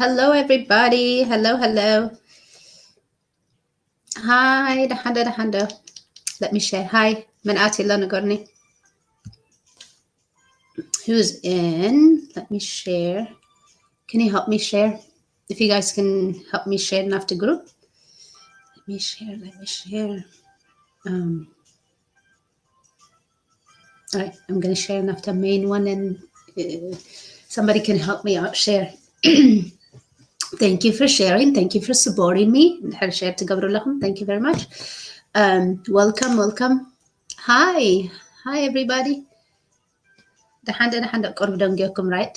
Hello, everybody. Hello, hello. Hi, ደሓን ዶ፣ ደሓን ዶ? Let me share. Hi, መን ኣትዩ ኣሎ ንገሩኒ? Who's in? Let me share. Can you help me share? If you guys can help me share ናብቲ group. Let me share, let me share. Um, All right, I'm going to share ናብታ main one and uh, somebody can help me out share. Thank you for sharing. Thank you for supporting me. እንድሕር share ትገብሩ ኣለኹም, thank you very much. Um, welcome, welcome. Hi, hi everybody. ደሓን ዶ፣ ደሓን ዶ፣ ቅርብ ደንጊየኩም፣ right?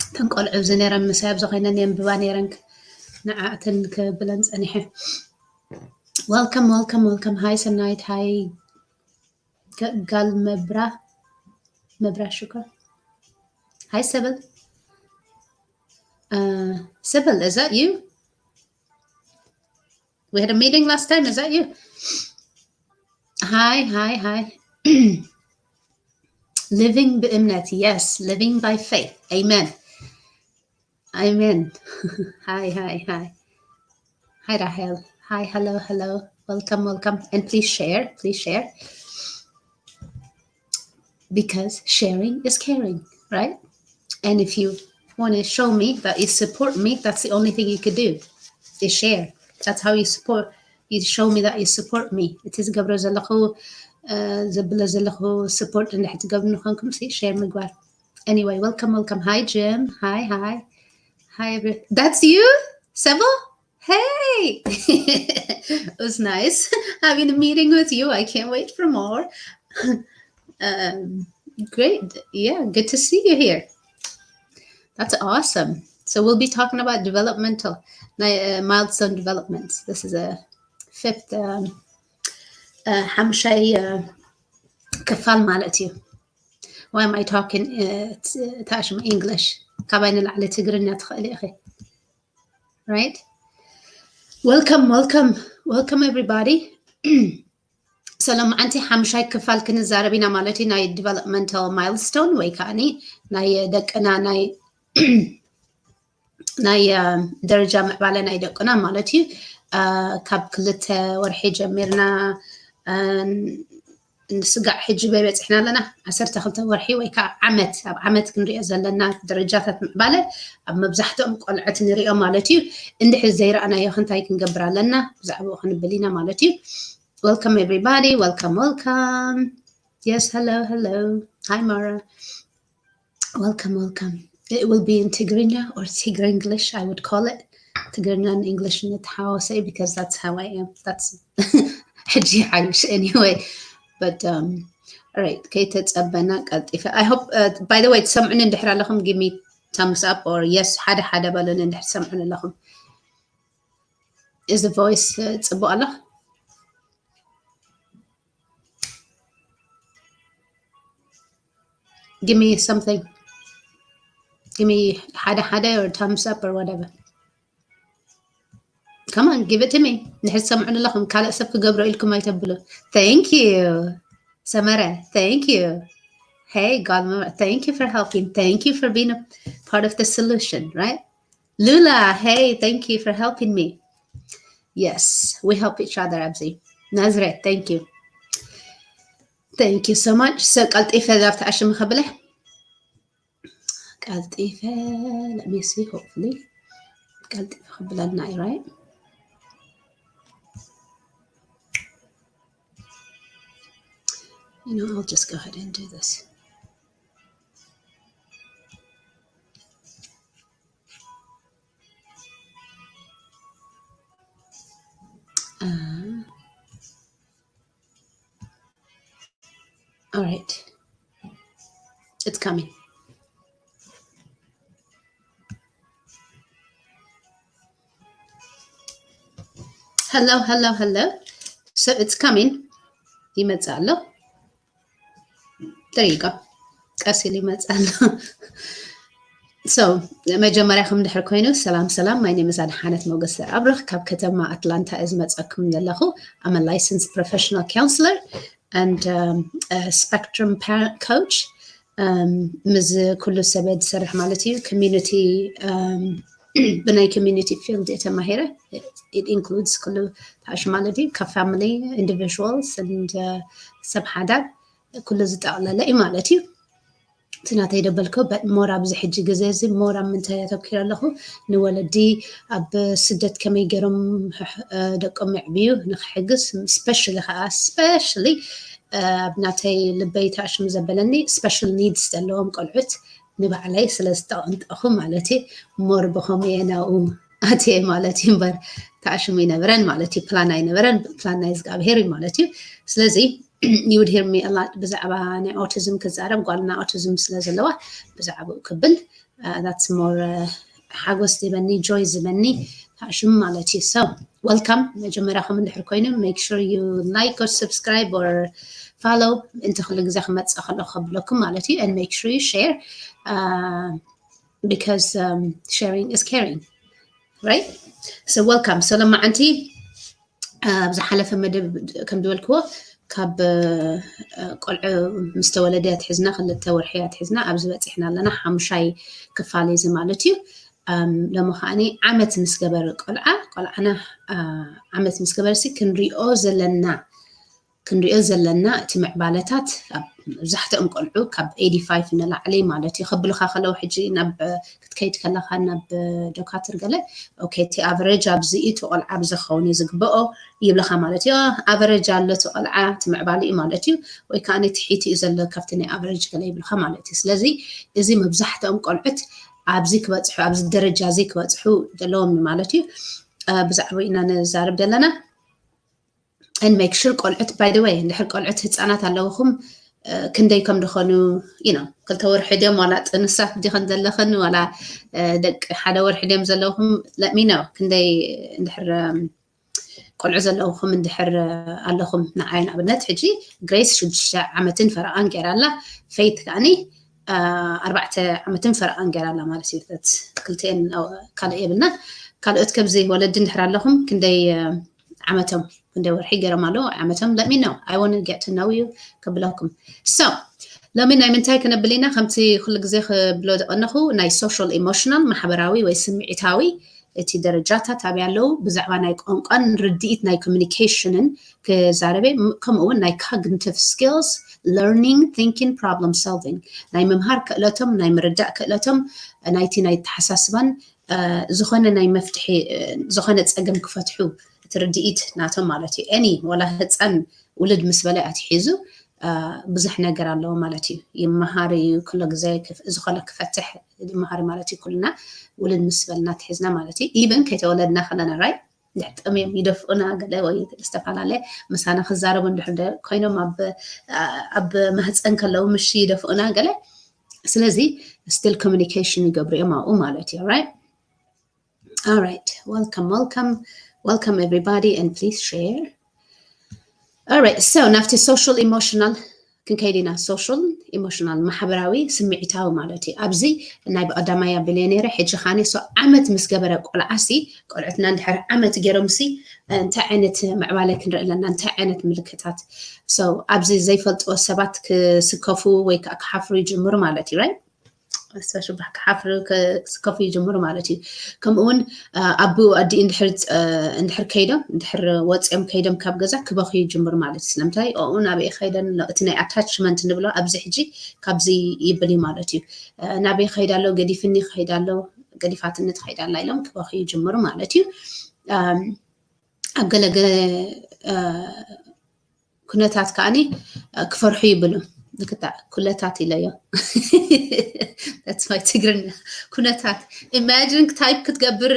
እተን ቆልዑ ኣብዚ ነይረን ምሳይ ኣብዚ ኮይነን የንብባ ነይረን፣ ንዓኣተን ክብለን ጸኒሐ። Welcome, welcome, welcome. Hi ሰናይት፣ hi ጋ-፣ ጋል መብራ፣ መብራ ሽኮር። Hi ሰብል። Uh, ሰብል, is that you? We had a meeting last time, is that you? Hi, hi, hi. Living ብእምነት, yes, living by faith. Amen. Amen. Hi, hi, hi. Hi, Rahel. Hi, hello, hello. Welcome, welcome. And please share, please share. Because sharing is caring, right? And if you want to show me that you support me, that's the only thing you could do, is share. That's how you support, you show me that you support me. እቲ ዝገብሮ ዘለኹ፣ uh, ዘብሎ ዘለኹ support እንድሕር ትገብሩ ንኾንኩም፣ ሲ share ምግባር። Anyway, welcome, welcome. Hi, Jim. Hi, hi. Hi, every-, that's you? Sevel? Hey! It was nice having a meeting with you. I can't wait for more. Um, great. Yeah, good to see you here. That's awesome. So we'll be talking about developmental, uh, milestone developments. This is a fifth, um, uh, ሓምሻይ, uh, ክፋል ማለት እዩ። Why am I talking, uh, t-, ታሽም English? ካባይ ንላዕሊ ትግርኛ ትኽእሊ ኢኺ። Right? Welcome, welcome, welcome everybody. ሰለማዓንቲ ሓምሻይ ክፋል ክንዛረብ ኢና ማለት እዩ፣ ናይ developmental milestone ወይ ከዓኒ ናይ ደቅና ናይ፣ ናይ፣ አ፣ ደረጃ ምዕባለ ናይ ደቅና ማለት እዩ። አ፣ ካብ ክልተ ወርሒ ጀሚርና፣ አ፣ ንስጋዕ ሕጂ በይ በፂሕና ኣለና? ዓሰርተ ክልተ ወርሒ ወይ ከዓ ዓመት፣ ኣብ ዓመት ክንሪኦ ዘለና ደረጃታት ምዕባለ ኣብ መብዛሕትኦም ቆልዑት ንሪኦ ማለት እዩ። እንድሕር ዘይረኣናዮ ክንታይ ክንገብር ኣለና? ብዛዕባኡ ክንብል ኢና ማለት እዩ። Welcome everybody, welcome, welcome. Yes, hello, hello. Hi, Mara. Welcome, welcome. It will be in Tigrinya or Tigrenglish, I would call it. ትግርኛን English ንተሓዋወሰ እዩ, because that's how I am. That's ሕጂ ሓይሽ anyway. But, um, all right, ከይተጸበና ቀልጢፈ። I hope, uh, by the way, ትሰምዑኒ እንድሕር ኣለኹም፣ give me thumbs up or yes፣ ሓደ ሓደ በሉኒ እንድሕር ትሰምዑኒ ኣለኹም። Is the voice, uh, ጽቡቕ ኣሎ? Give me something. Give me ሓደ ሓደ or thumbs up or whatever. Come on, give it to me. ንሕዚ ትሰምዑኒ ኣለኹም፣ ካልእ ሰብ ክገብሮ ኢልኩም ኣይተብሉ። Thank you. ሰመረ፣ thank you. Hey, God, thank you for helping. Thank you for being a part of the solution, right? Lula, hey, thank you for helping me. Yes, we help each other ኣብዚ። ናዝሬት፣ thank you. Thank you so much. So ቀልጢፈ ዛብቲ ኣሽም ኸብለ። ቀልጢፈ፣ let me see, hopefully ቀልጢፈ ክብለና እዩ፣ right? You know, I'll just go ahead and do this. Uh, all right. It's coming. Hello, hello, hello. So it's coming. ይመጽእ ኣሎ። There you go. ቀስ ኢሉ ይመጽእ ኣሎ። So መጀመርያ ከም ድሕር ኮይኑ፣ ሰላም ሰላም፣ my name is ኣድሓነት ሞገስ ኣብርኽ፣ ካብ ከተማ ኣትላንታ እየ ዝመጸኩም ዘለኹ። I'm a licensed professional counselor and, um, a spectrum parent coach. ምስ ኩሉ ሰብ ዝሰርሕ ማለት እዩ። ኮሚኒቲ ብናይ ኮሚኒቲ ፊልድ እየ ተማሂረ። It includes ኩሉ ታሽ ማለት እዩ፣ ካብ ፋሚሊ፣ ኢንዲቪዥዋልስ፣ ሰብ ሓዳር ኩሉ ዝጠቕለለ እዩ ማለት እዩ። እቲ ናተይ ደበልከው በት ሞር ኣብዚ ሕጂ ግዜ እዚ ሞር ኣብ ምንታይ ኣተኪረ ኣለኹ? ንወለዲ ኣብ ስደት ከመይ ገይሮም ደቆም የዕብዩ ንክሕግዝ፣ ስፔሻሊ ከዓ ስፔሻሊ ኣብ ናተይ ልበይ ታሽም ዘበለኒ ስፔሻል ኒድስ ዘለዎም ቆልዑት ንባዕለይ ስለ ዝተቐንጠኹ ማለት እዩ። ሞር ብኸምኡ እየ ናብኡ ኣትየ ማለት እዩ እምበር ታሽሙ ኣይነበረን ማለት እዩ። ፕላን ኣይነበረን፣ ፕላን ናይ እግዚኣብሄር እዩ ማለት እዩ። ስለዚ you would hear me a lot ብዛዕባ ናይ ኦቲዝም ክዛረብ፣ ጓልና ኦቲዝም ስለ ዘለዋ ብዛዕባኡ ክብል that's more ሓጎስ ዝህበኒ፣ ጆይ ዝህበኒ ታሽም ማለት እዩ። So welcome። መጀመርያ ከም እንድሕር ኮይኑ make sure you like or subscribe or follow፣ እንተ ኩሉ ግዜ ክመፅእ ከሎ ከብለኩም ማለት እዩ። And make sure you share because sharing is caring, right? So welcome። So ሎማዓንቲ ኣብ ዝሓለፈ መደብ ከም ዝበልክዎ ካብ ቆልዑ ምስ ተወለደ ኣትሒዝና፣ ክልተ ወርሒ ኣትሒዝና ኣብዚ በፂሕና ኣለና። ሓሙሻይ ክፋል እዚ ማለት እዩ። ሎሚ ከዓኒ ዓመት ምስ ገበረ ቆልዓ፣ ቆልዓና ዓመት ምስ ገበረ ሲ ክንሪኦ ዘለና ክንሪኦ ዘለና እቲ ምዕባለታት መብዛሕትኦም ቆልዑ ካብ ኤይትይ ፋይቭ ንላዕሊ ማለት እዩ። ከብሉካ ከለዉ ሕጂ ናብ ክትከይድ ከለካ ናብ ዶካትር ገለ ኦኬ እቲ ኣቨሬጅ ኣብዚ እቲ ቆልዓ ኣብዚ ክኸውን እዩ ዝግበኦ ይብልካ ማለት እዩ። ኣቨሬጅ ኣሎ እቲ ቆልዓ እቲ ምዕባለ እዩ ማለት እዩ። ወይ ከዓ ትሒት እዩ ዘሎ ካብቲ ናይ ኣቨሬጅ ገለ ይብልካ ማለት እዩ። ስለዚ እዚ መብዛሕትኦም ቆልዑት ኣብዚ ክበፅሑ ኣብዚ ደረጃ እዚ ክበፅሑ ዘለዎም ማለት እዩ። ብዛዕባ ኢና ንዛረብ ዘለና። And make sure ቆልዑት by the way እንድሕር ቆልዑት ህፃናት ኣለውኹም ክንደይ ከም ዝኾኑ you know ክልተ ወርሒ ድዮም ዋላ ጥንሳት ዲኸን ዘለኽን ዋላ ደቂ ሓደ ወርሒ ድዮም ዘለውኹም let me know ክንደይ እንድሕር ቆልዑ ዘለውኹም እንድሕር ኣለኹም። ንዓይ ንኣብነት ሕጂ ግሬስ ሽዱሽተ ዓመትን ፈረቓን ገይራ ኣላ። ፌይት ከዓኒ ኣርባዕተ ዓመትን ፈረቓን ገይራ ኣላ ማለት እዩ። ክልቲኤን ካልእ የብልና። ካልኦት ከምዚ ወለዲ እንድሕር ኣለኹም ክንደይ ዓመቶም ክንደይ ወርሒ ገይሮም ኣለዉ ዓመቶም let me know I want to get to know you ከብለኩም። So ሎሚ ናይ ምንታይ ክነብል ኢና? ከምቲ ኩሉ ግዜ ክብሎ ዝቐነኹ ናይ ሶሻል ኢሞሽናል ማሕበራዊ ወይ ስምዒታዊ እቲ ደረጃታት ኣበይ ኣለዉ? ብዛዕባ ናይ ቋንቋን ርድኢት ናይ ኮሚኒኬሽንን ክዛረበ ከምኡ እውን ናይ cognitive skills learning thinking problem solving ናይ ምምሃር ክእለቶም ናይ ምርዳእ ክእለቶም ናይቲ ናይ ተሓሳስባን ዝኾነ ናይ መፍትሒ ዝኾነ ፀገም ክፈትሑ እቲ ርድኢት ናቶም ማለት እዩ። Any ዋላ ህፃን ውልድ ምስ በለ ኣትሒዙ ብዙሕ ነገር ኣለዎ ማለት እዩ። ይመሃር እዩ ኩሎ ግዜ ዝኾነ ክፈትሕ ይመሃር ማለት እዩ። ኩልና ውልድ ምስ በልና ኣትሒዝና ማለት እዩ። ኢቨን ከይተወለድና ከለና right ድሕር ጠምዮም ይደፍኡና ገለ ወይ ዝተፈላለየ ምሳና ክዛረቡ እንድሕር ኮይኖም ኣብ ማህፀን ከለዉ ምሽ ይደፍኡና ገለ ስለዚ still communication ይገብሩ እዮም ኣብኡ ማለት እዩ። Right? All right. Welcome, welcome, welcome everybody, and please share. All right. So ናብቲ social emotional ክንከይድ ኢና። ሶሻል ኢሞሽናል ማሕበራዊ ስምዒታዊ ማለት እዩ። ኣብዚ ናይ ብቐዳማይ ኣቢለ ነይረ ሕጂ ካኒ ሶ ዓመት ምስ ገበረ ቆልዓሲ ቆልዑትና እንድሕር ዓመት ገይሮምሲ እንታይ ዓይነት ምዕባለ ክንርኢ ኣለና እንታይ ዓይነት ምልክታት so ኣብዚ ዘይፈልጥዎ ሰባት ክስከፉ ወይ ከዓ ክሓፍሩ ይጅምሩ ማለት እዩ። Right? ሽባሕ ክሓፍሩ ክስከፉ ይጅምሩ ማለት እዩ። ከምኡ እውን ኣቦኡ ኣዲኡ እንድሕር ከይዶም እንድሕር ወፂኦም ከይዶም ካብ ገዛ ክበኽዩ ይጅምሩ ማለት እዩ። ስለምንታይ ኦኡ ናበይ ከይደን እቲ ናይ ኣታችመንት ንብሎ ኣብዚ ሕጂ ካብዚ ይብል እዩ ማለት እዩ። ናበይ ከይዳ ኣሎ ገዲፍኒ ከይዳ ኣሎ ገዲፋትኒ ትኸይዳ ኣላ ኢሎም ክበኽዩ ይጅምሩ ማለት እዩ። ኣብ ገለገለ ኩነታት ከዓኒ ክፈርሑ ይብሉ። ልክታ ኩለታት ኢለዮ ትግርኛ ኩነታት ኢማጂን ታይፕ ክትገብር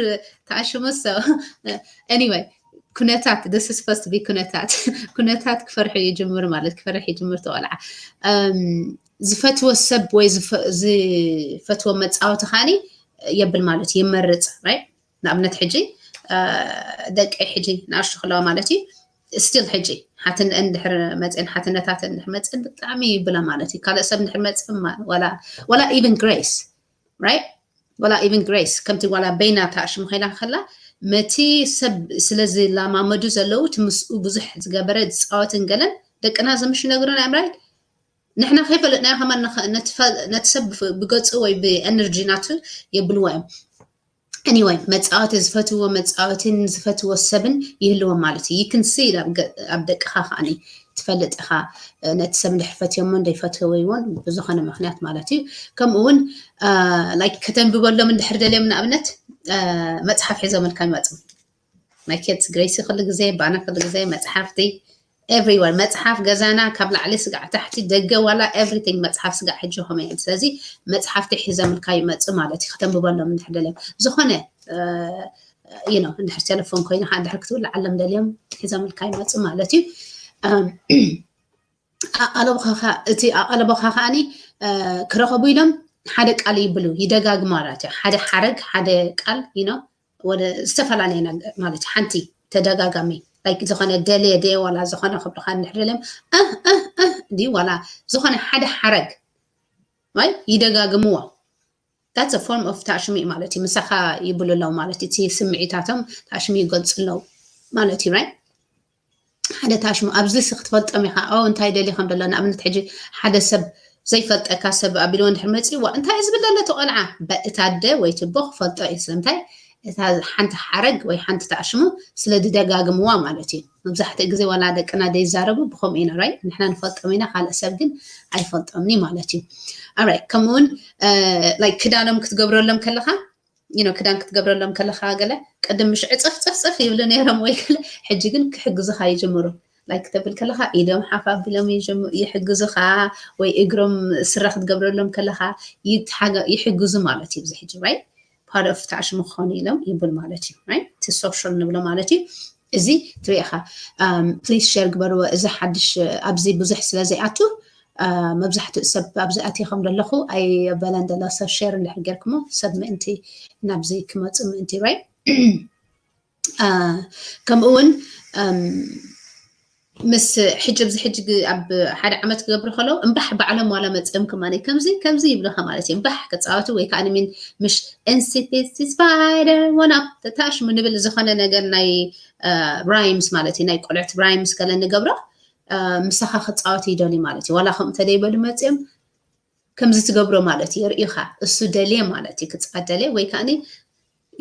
ተኣሽሙ so anyway ኩነታት this is supposed to be ኩነታት ኩነታት ክፈርሑ ይጅምር ማለት ክፈርሕ ይጅምር ተቆልዓ ዝፈትዎ ሰብ ወይ ዝፈትዎ መፃወቲ ካኒ የብል ማለት ይመርፅ right ንኣብነት ሕጂ ደቂ ሕጂ ንኣሽቱ ከለዋ ማለት እዩ ስቲል ሕጂ ሓትን እንድሕር መፅን ሓትነታት እንድሕር መፅን ብጣዕሚ ይብላ ማለት እዩ ካልእ ሰብ እንድሕር መፅን ዋላ even ግሬስ right ዋላ even ግሬስ ከምቲ ዋላ በይና ተኣሽሙ ከይላ ከላ መቲ ሰብ ስለዚ ላማመዱ ዘለዉ እቲ ምስኡ ብዙሕ ዝገበረ ዝፃወትን ገለን ደቅና ዝምሽ ነግሩን ኣምራይ ንሕና ከይፈለጥናዮ ከማን ነቲ ሰብ ብገፁ ወይ ብኤነርጂ ናቱ የብልዎ እዮም። Anyway፣ መፃወቲ ዝፈትዎ መፃወቲን ዝፈትዎ ሰብን ይህልዎም ማለት እዩ። You can see ኣብ ደቅኻ ከዓኒ ትፈልጥ ኢኻ፣ ነቲ ሰብ እንድሕር ፈትዮሞ እንደይፈትወይዎን ብዝኾነ ምክንያት ማለት እዩ። ከምኡ እውን like ከተንብበሎም እንድሕር ደልዮም ንኣብነት መፅሓፍ ሒዞምልካ ይመፁ። My kids፣ ግሬሲ ኩሉ ግዜ፣ ባና ኩሉ ግዜ መፅሓፍቲ everywhere፣ መፅሓፍ ገዛና ካብ ላዕሊ ስጋዕ ታሕቲ፣ ደገ ዋላ everything መፅሓፍ ስጋዕ ሕጂ ኸመ እዮም። ስለዚ መፅሓፍቲ ሒዘምልካ ይመፁ ማለት እዩ። ከተንብበሎም እንድሕር ደልዮም ዝኾነ you know እንድሕር ቴሌፎን ኮይኑ ከዓ እንድሕር ክትውልዓሎም ደልዮም ሒዘምልካ ይመፁ ማለት እዩ። ኣቐለቦኻ እቲ ኣቐለቦኻ ከዓኒ ክረኸቡ ኢሎም ሓደ ቃል ይብሉ ይደጋግማ ማለት እዩ። ሓደ ሓረግ ሓደ ቃል you know ወደ ዝተፈላለየ ማለት ሓንቲ ተደጋጋሚ like ዝኾነ ደልየ ደየ ዋላ ዝኾነ ክብልኻ እንድሕር ደልዮም እ እ እ እንዲ ዋላ ዝኾነ ሓደ ሓረግ ወይ ይደጋግምዎ። That's a form of ታሽሚ ማለት እዩ። ምሳኻ ይብሉ ኣለዉ ማለት እዩ። እቲ ስምዒታቶም ታሽሚ ይገልፁ ኣለዉ ማለት እዩ። Right? ሓደ ታሽሙ ኣብዚ ሲ ክትፈልጦም ኢኻ። ኦ እንታይ ደልዩ ከም ደሎ ንኣብነት ሕጂ ሓደ ሰብ ዘይፈልጠካ ሰብ ኣቢልዎ እንድሕር መፂእዋ እንታይ ዝብል ዘሎ እቲ ቆልዓ በእታ ኣደ ወይ ትቦ ክፈልጦ እዩ። ስለምንታይ እታ ሓንቲ ሓረግ ወይ ሓንቲ ታሽሙ ስለ ዝደጋግምዋ ማለት እዩ። መብዛሕትኡ ግዜ ዋላ ደቅና ዘይዛረቡ ብከምኡ ኢና right ንሕና ንፈልጦም ኢና ካልእ ሰብ ግን ኣይፈልጦምኒ ማለት እዩ። Alright ከምኡውን like ክዳኖም ክትገብረሎም ከለኻ you know ክዳን ክትገብረሎም ከለኻ ገለ ቅድም ምሽ ዕፅፍ ፅፍ ፅፍ ይብሉ ነይሮም ወይ ገለ ሕጂ ግን ክሕግዙኻ ይጅምሩ። Like ክተብል ከለኻ ኢዶም ሓፍ ኣቢሎም ይሕግዙኻ ወይ እግሮም ስረ ክትገብረሎም ከለኻ ይሕግዙ ማለት እዩ። እዚ ሕጂ right part of ታሽሙ ክኾኑ ኢሎም ይብል ማለት እዩ። Right እቲ social ንብሎ ማለት እዩ። እዚ ትሪኢኻ please share ግበርዎ። እዚ ሓድሽ ኣብዚ ብዙሕ ስለ ዘይኣቱ መብዛሕትኡ ሰብ ኣብዚ ኣትየ ከም ዘለኹ ኣይበለን ዘሎ። ሰብ share እንድሕር ጌርኩሞ ሰብ ምእንቲ ናብዚ ክመፁ ምእንቲ right ከምኡ እውን ምስ ሕጂ ኣብዚ ሕጂ ኣብ ሓደ ዓመት ክገብሩ ከለዉ እምባሕ ባዕሎም ዋላ መፅኦም ከማኒ ከምዚ ከምዚ ይብሉኻ ማለት እዩ። እምባሕ ክፃወቱ ወይ ከዓ ሚን ምሽ NCT spider one up ተታሽሙ ንብል ዝኾነ ነገር ናይ rhymes ማለት እዩ። ናይ ቆልዑት rhymes ገለ ንገብሮ ምሳኻ ክፃወቱ ይደልዩ ማለት እዩ። ዋላ ከምኡ ተደይበሉ መፅኦም ከምዚ ትገብሮ ማለት እዩ። የርእዩኻ እሱ ደልየ ማለት እዩ። ክፃወት ደልየ ወይ ከዓ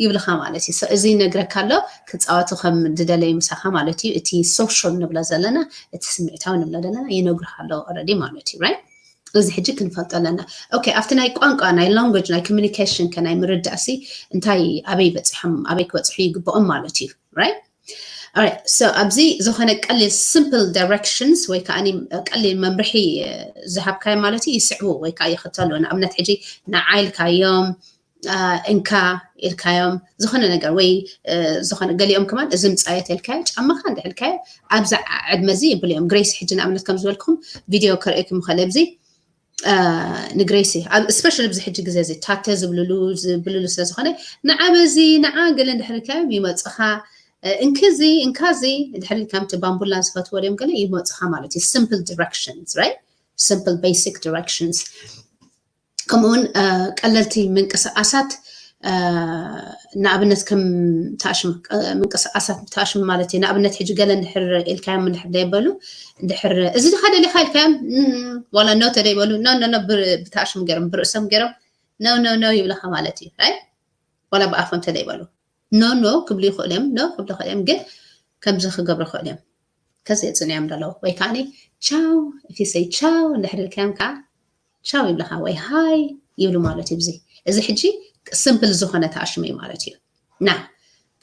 ይብልኻ ማለት እዩ። እዚ ይነግረካ ኣሎ ክፃወቱ ከም ዝደለዩ ምሳኻ ማለት እዩ። እቲ social ንብሎ ዘለና እቲ ስምዒታዊ ንብሎ ዘለና ይነግርካ ኣሎ already ማለት እዩ። Right እዚ ሕጂ ክንፈልጦ ኣለና። Okay ኣብቲ ናይ ቋንቋ ናይ language ናይ communication ከ ናይ ምርዳእሲ እንታይ ኣበይ በፂሖም ኣበይ ክበፅሑ ይግብኦም ማለት እዩ። Right Alright so ኣብዚ ዝኾነ ቀሊል simple directions ወይ ከዓ ቀሊል መምርሒ ዝሃብካዮ ማለት እዩ ይስዕቡ ወይ ከዓ ይኽተሉ። ንኣብነት ሕጂ ንዓ ኢልካዮም እንካ ኢልካዮም ዝኾነ ነገር ወይ ዝኾነ ገሊኦም ከማን እዚ ምፃየት ኢልካዮ ጫማኻ እንድሕር ኢልካዮ ኣብዚ ዕድመ እዚ ይብሉ እዮም። ግሬሲ ሕጂ ንኣብነት ከም ዝበልኩም ቪድዮ ከርእየኩም ይኽእል ኣብዚ ንግሬሲ especially ኣብዚ ሕጂ ግዜ እዚ ታተ ዝብልሉ ዝብልሉ ስለ ዝኾነ ንዓ በዚ ንዓ ገለ እንድሕር ኢልካዮም ይመፅኻ እንክዚ እንካዚ እንድሕር ኢልካዮም እቲ ባምቡላን ዝፈትዎ ድዮም ገለ ይመፅኻ ማለት እዩ። Simple directions right simple basic directions ከምኡውን ቀለልቲ ምንቅስቃሳት ንኣብነት ከም ታሽም ምንቅስቃሳት ታሽም ማለት እዩ። ንኣብነት ሕጂ ገለ እንድሕር ኢልካዮም እንድሕር ደይበሉ እንድሕር እዚ ድኻ ደሊኻ ኢልካዮም ዋላ no ተደይበሉ no no no ብታሽም ገይሮም ብርእሶም ገይሮም no no no ይብለኻ ማለት እዩ። Right ዋላ ብኣፎም ተደይበሉ no no ክብሉ ይኽእሉ እዮም። No ክብሉ ይኽእሉ እዮም ግን ከምዚ ክገብሩ ይኽእሉ እዮም። ከዚ የፅንዮም ደለዉ ወይ ከዓ ቻው if you say ቻው እንድሕር ኢልካዮም ከዓ ቻው ይብልኻ ወይ ሃይ ይብሉ ማለት እዩ። እዚ እዚ ሕጂ simple ዝኾነ ታሽሙ እዩ ማለት እዩ። ና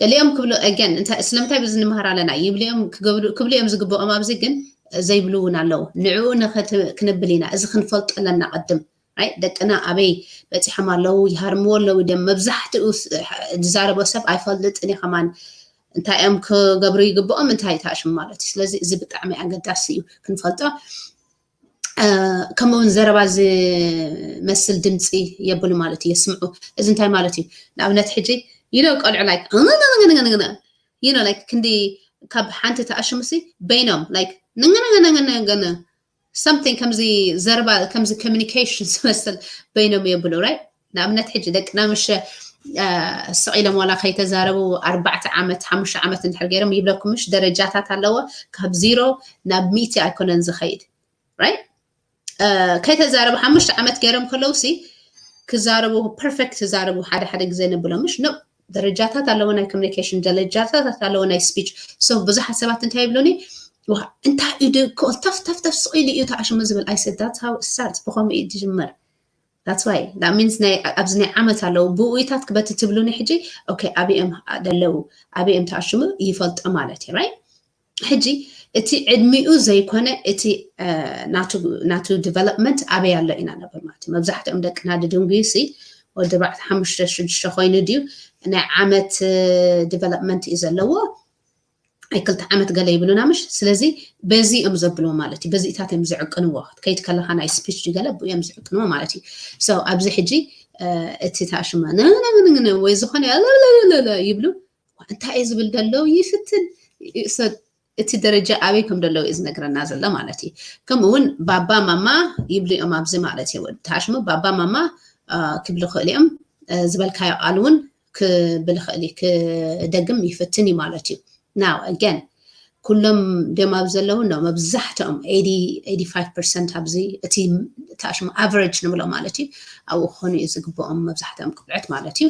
ገሊኦም ክብሉ again እንታይ ስለምንታይ ብዚ ንምሃር ኣለና ይብልዮም ክብሉ እዮም ዝግብኦም ኣብዚ ግን ዘይብሉ እውን ኣለዉ። ንዕኡ ክንብል ኢና እዚ ክንፈልጦ ኣለና ቅድም right ደቅና ኣበይ በፂሖም ኣለዉ ይሃርምዎ ኣለዉ ድም መብዛሕትኡ ዝዛረቦ ሰብ ኣይፈልጥን እዩ ከማን እንታይ እዮም ክገብሩ ይግብኦም እንታይ ታሽሙ ማለት እዩ። ስለዚ እዚ ብጣዕሚ ኣገዳሲ እዩ ክንፈልጦ። ከምኡውን ዘረባ ዝመስል ድምፂ የብሉ ማለት እዩ። የስምዑ እዚ እንታይ ማለት እዩ? ንኣብነት ሕጂ you know ቆልዑ like you know like ክንዲ ካብ ሓንቲ ተኣሽሙሲ በይኖም like ንግንግንግንግን something ከምዚ ዘረባ ከምዚ communication ዝመስል በይኖም የብሉ right ንኣብነት ሕጂ ደቅና ምሽ ስቕ ኢሎም ዋላ ከይተዛረቡ ኣርባዕተ ዓመት ሓሙሽተ ዓመት እንድሕር ገይሮም ይብለኩም ምሽ ደረጃታት ኣለዎ ካብ ዚሮ ናብ ሚእቲ ኣይኮነን ዝኸይድ right ከይተዛረቡ ሓሙሽተ ዓመት ገይሮም ከለውሲ ክዛረቡ ፐርፌክት ክዛረቡ ሓደ ሓደ ግዜ ነብሎም ምሽ ኖ ደረጃታት ኣለዎ ናይ ኮሚኒኬሽን ደረጃታት ኣለዎ ናይ ስፒች ሶ ብዙሓት ሰባት እንታይ ይብሉኒ እንታይ እዩ ኮል ተፍ ተፍ ተፍ ስቕ ኢሉ እዩ ተኣሽሙ ዝብል ኣይሰዳት ሃው ስታርት ብኸምኡ እዩ ዝጅመር that's why that means ናይ ኣብዚ ናይ ዓመት ኣለዉ ብኡይታት ክበቲ ትብሉኒ ሕጂ ኦኬ ኣብኦም ደለዉ ኣብኦም ተኣሽሙ ይፈልጦ ማለት እዩ right ሕጂ እቲ ዕድሚኡ ዘይኮነ እቲ ናቱ ዲቨሎፕመንት ኣበይ ኣሎ ኢና ነበር ማለት እዩ መብዛሕትኦም ደቅና ድድንጉዩ ሲ ወዲ ባዕቲ ሓሙሽተ ሽዱሽተ ኮይኑ ድዩ ናይ ዓመት ዲቨሎፕመንት እዩ ዘለዎ ኣይ ክልተ ዓመት ገለ ይብሉና ምሽ ስለዚ በዚ እዮም ዘብልዎ ማለት እዩ በዚኢታት እዮም ዝዕቅንዎ ከይድ ከለካ ናይ ስፒች ገለ ብኡ እዮም ዝዕቅንዎ ማለት እዩ so ኣብዚ ሕጂ እቲ ታሽመ ወይ ዝኮነ ይብሉ እንታይ እዩ ዝብል ደሎ ይፍትን እቲ ደረጃ ኣበይ ከም ደለው እዩ ዝነግረና ዘሎ ማለት እዩ ከምኡ እውን ባባ ማማ ይብሉ እዮም ኣብዚ ማለት እዩ ታሽሙ ባባ ማማ ክብሉ ክእል እዮም ዝበልካዮ ቃል እውን ክብል ክእል ክደግም ይፍትን እዩ ማለት እዩ now again ኩሎም ደም ኣብ ዘለዉ ነው መብዛሕትኦም eighty-five percent ኣብዚ እቲ ታሽሙ average ንብሎ ማለት እዩ ኣብኡ ክኾኑ እዩ ዝግብኦም መብዛሕትኦም ቆልዑት ማለት እዩ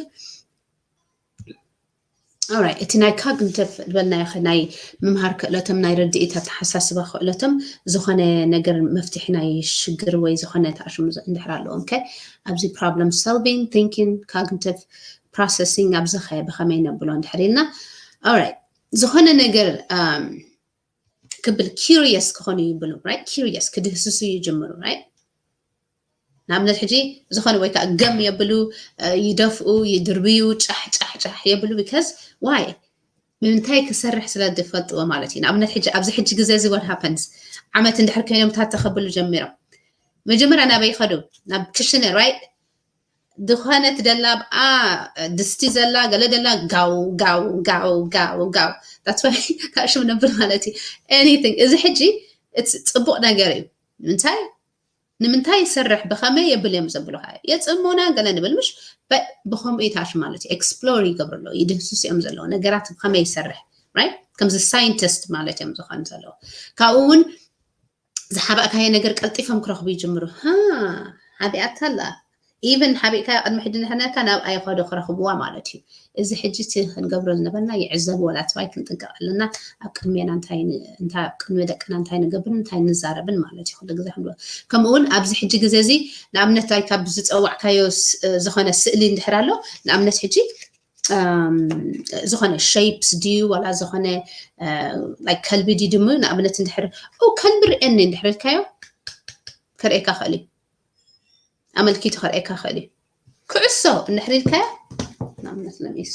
Alright እቲ ናይ cognitive ዝበልናዮ ናይ ምምሃር ክእለቶም ናይ ርድኢት ኣተሓሳስባ ክእለቶም ዝኾነ ነገር መፍትሒ ናይ ሽግር ወይ ዝኾነ ተኣሽሙ እንድሕር ኣለዎም ከ ኣብዚ problem solving thinking cognitive processing ኣብዚ ከ ብኸመይ ነብሎ እንድሕር ኢልና Alright ዝኾነ ነገር ክብል curious ክኾኑ ይብሉ right curious ክድህስሱ ይጅምሩ right ንኣብነት ሕጂ ዝኾነ ወይ ከዓ ገም የብሉ ይደፍኡ ይድርብዩ ጫሕ ጫሕ ጫሕ የብሉ because why ንምንታይ ክሰርሕ ስለ ዝፈልጥዎ ማለት እዩ ንኣብነት ሕጂ ኣብዚ ሕጂ ግዜ እዚ what happens ዓመት እንድሕር ኮይኖም ታተ ከብሉ ጀሚሮም መጀመርያ ናበይ ይኸዱ ናብ ክሽነ right ዝኾነት ደላ ብኣ ድስቲ ዘላ ገለ ደላ ጋው ጋው ጋው ጋው ጋው that's why ታሽም ነብር ማለት እዩ anything እዚ ሕጂ ፅቡቅ ነገር እዩ ምንታይ ንምንታይ ይሰርሕ ብኸመይ የብል እዮም ዘብሉካ የፅሙና ገለ ንብል ምሽ ብኸምኡ ይታሽ ማለት እዩ explore ይገብሩ ኣለዉ ይድህስስ እዮም ዘለዉ ነገራት ብኸመይ ይሰርሕ right ከምዚ scientist ማለት እዮም ዝኾኑ ዘለዉ ካብኡ እውን ዝሓባእካዮ ነገር ቀልጢፎም ክረኽቡ ይጅምሩ ሓቢኣታ ኣላ even ሓቢእካዮ ቅድሚ ሕጂ ንሕነካ ናብ ኣይኸዶ ክረኽብዋ ማለት እዩ እዚ ሕጂ እቲ ክንገብሮ ዝነበርና ይዕዘብዎ that's why ክንጥንቀቕ ኣለና ኣብ ቅድሜና እንታይ ኣብ ቅድሚ ደቅና እንታይ ንገብርን እንታይ ንዛረብን ማለት እዩ ኩሉ ግዜ ክንብሎ ከምኡ እውን ኣብዚ ሕጂ ግዜ እዚ ንኣብነት ካብ ዝፀዋዕካዮ ዝኾነ ስእሊ እንድሕር ኣሎ ንኣብነት ሕጂ ዝኾነ shapes ድዩ ዋላ ዝኾነ ከልቢ ድዩ ድሙ ንኣብነት እንድሕር ከልቢ ርእየኒ እንድሕር ኢልካዮ ከርእየካ ክእል እዩ ኣመልኪቱ ከርእየካ ክእል እዩ ኩዕሶ እንድሕር ኢልካዮ ንኣብነት ለሚስ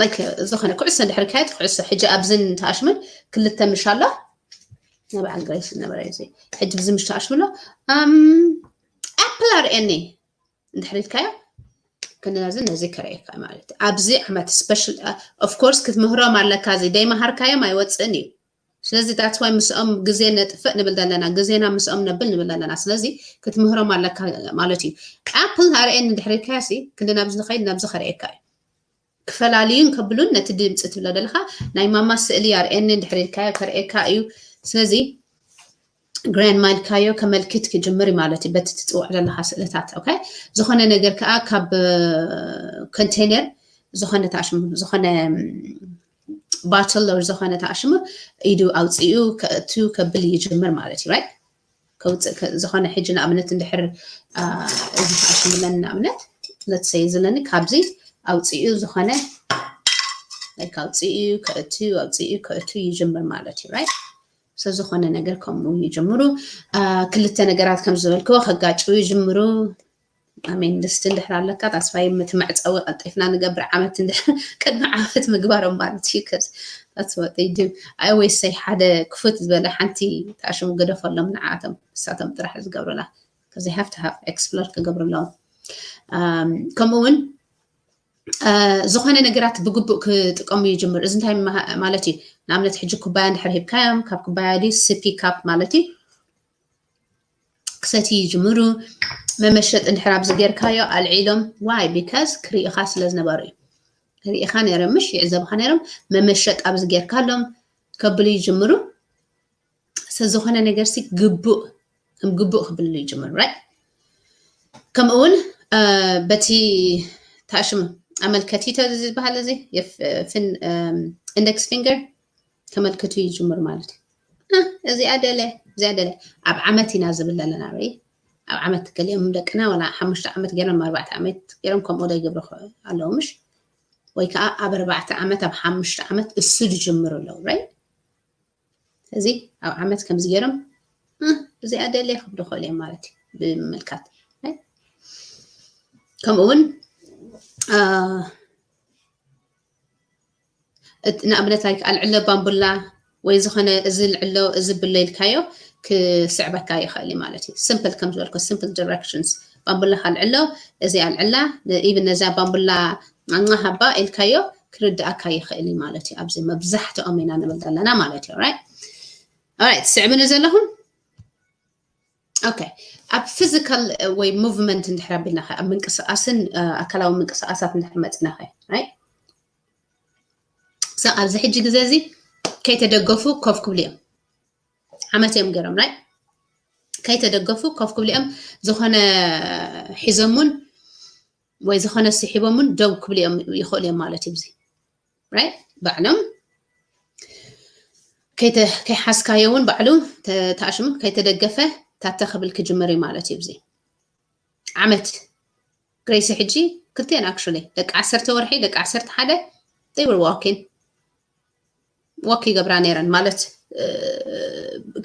like ዝኾነ ኩዕሶ እንድሕር ኢልካዮ ኩዕሶ ሕጂ ኣብዝን ተኣሽምን ክልተ ምሽ ኣሎ ንበዓል ግሬስ ነበረ ሕጂ ብዚ ምሽ ተኣሽምሎ ኣፕል ኣርእየኒ እንድሕር ኢልካዮ ክንነዚ ነዚ ከርእየካ ማለት ኣብዚ ዓመት special of course ክትምህሮም ኣለካ እዚ ደይመሃርካዮም ኣይወፅእን እዩ ስለዚ that's why ምስኦም ግዜ ነጥፍእ ንብል ዘለና ግዜና ምስኦም ነብል ንብል ዘለና ስለዚ ክትምህሮም ኣለካ ማለት እዩ ኣፕል ኣርእየኒ እንድሕር ኢልካዮ ሲ ክንዲ ናብዚ ንኸይድ ናብዚ ከርእየካ እዩ ክፈላልዩን ከብሉን ነቲ ድምፂ ትብሎ ዘለካ ናይ ማማ ስእሊ ኣርእየኒ እንድሕር ኢልካዮ ከርእየካ እዩ ስለዚ grand ማይልካዮ ከመልክት ክጅምር ማለት እዩ በቲ ትፅውዕ ዘለካ ስእልታት okay ዝኾነ ነገር ከዓ ካብ ኮንቴነር ዝኾነ ተኣሽሙ ዝኾነ bottle or ዝኾነ ተኣሽሙ ኢዱ ኣውፅኡ ከእቱ ከብል ይጅምር ማለት እዩ right ከውፅእ ዝኾነ ሕጂ ንኣብነት እንድሕር እዚ ተኣሽሙ ለኒ ንኣብነት let's say እዚ ለኒ ካብዚ ኣውፅኡ ዝኾነ like ኣውፅኡ ከእቱ ኣውፅኡ ከእቱ ይጅምር ማለት እዩ right so ዝኾነ ነገር ከምኡ ይጅምሩ ክልተ ነገራት ከም ዝበልክዎ ከጋጭው ይጅምሩ ኣሜን ድስቲ እንድሕር ኣለካ ታስፋይ እቲ መዕፀዊ ቀልጢፍና ንገብር ዓመት ቅድሚ ዓመት ምግባሮም ማለት እዩ I always say ሓደ ክፉት ዝበለ ሓንቲ ተኣሽሙ ገደፈሎም ንዓቶም እሳቶም ጥራሕ ዝገብሩላ because they have to have explore ክገብሩ ኣለዎም ከምኡ እውን ዝኾነ ነገራት ብግቡእ ክጥቀሙ ይጅምር እዚ እንታይ ማለት እዩ ንኣብነት ሕጂ ኩባያ እንድሕር ሂብካዮም ካብ ኩባያ ድዩ ስፒ ካፕ ማለት እዩ ክሰቲ ይጅምሩ መመሸጥ እንድሕር ኣብዚ ጌርካዮ ኣልዒሎም why because ክሪኢኻ ስለ ዝነበሩ እዩ ሪኢኻ ነይሮም ምሽ ይዕዘብኻ ነይሮም መመሸጥ ኣብዚ ጌርካሎም ከብሉ ይጅምሩ ስለዝኾነ ነገር ሲ ግቡእ ከም ግቡእ ክብልሉ ይጅምር፣ right? ከምኡ እውን በቲ ታሽም ኣመልከቲቶ ዝበሃል እዚ የፍን ኢንደክስ ፊንገር ከመልክቱ ይጅምር ማለት እዩ። እዚኣ ደለ እዚኣ ደለ ኣብ ዓመት ኢና ዝብል ዘለና ርኢ ኣብ ዓመት ገሊኦም ደቅና ወላ ሓሙሽተ ዓመት ገይሮም ኣርባዕተ ዓመት ገይሮም ከምኡ ዶ ይገብሩ ኣለዉ ምሽ ወይ ከዓ ኣብ ኣርባዕተ ዓመት ኣብ ሓሙሽተ ዓመት እሱ ዝጅምሩ ኣለዉ ራይት እዚ ኣብ ዓመት ከምዚ ገይሮም እዚኣ ደለ ክብሉ ክእል እዮም ማለት እዩ ብምምልካት ከምኡ እውን ንኣብነት like ኣልዕሎ ባምቡላ ወይ ዝኾነ እዚ ልዕሎ እዚ ብሎ ኢልካዮ ክስዕበካ ይኽእል እዩ ማለት እዩ simple ከም ዝበልኩ simple directions ባምቡላ ካልዕሎ እዚ ኣልዕላ even ነዛ ባምቡላ ኣናሃባ ኢልካዮ ክርድኣካ ይኽእል እዩ ማለት እዩ ኣብዚ መብዛሕትኦም ኢና ንብል ዘለና ማለት እዩ right right ስዕብኒ ዘለኹም okay ኣብ physical ወይ movement እንድሕር ኣቢልና ኸ ኣብ ምንቅስቃስን ኣካላዊ ምንቅስቃሳት እንድሕር መፅና ኸ right so ኣብዚ ሕጂ ግዜ እዚ ከይተደገፉ ኮፍ ክብሉ እዮም ዓመት እዮም ገይሮም right ከይተደገፉ ኮፍ ክብሉ እዮም ዝኾነ ሒዞም እውን ወይ ዝኾነ ስሒቦም እውን ደው ክብሉ እዮም ይኽእሉ እዮም ማለት እዩ እዚ right ባዕሎም ከይሓዝካዮ እውን ባዕሉ ተኣሽሙ ከይተደገፈ ታተ ክብል ክጅምር እዩ ማለት እዩ እዚ ዓመት ግሬሲ ሕጂ ክልቴን actually ደቂ ዓሰርተ ወርሒ ደቂ ዓሰርተ ሓደ they were walking walk ይገብራ ነይረን ማለት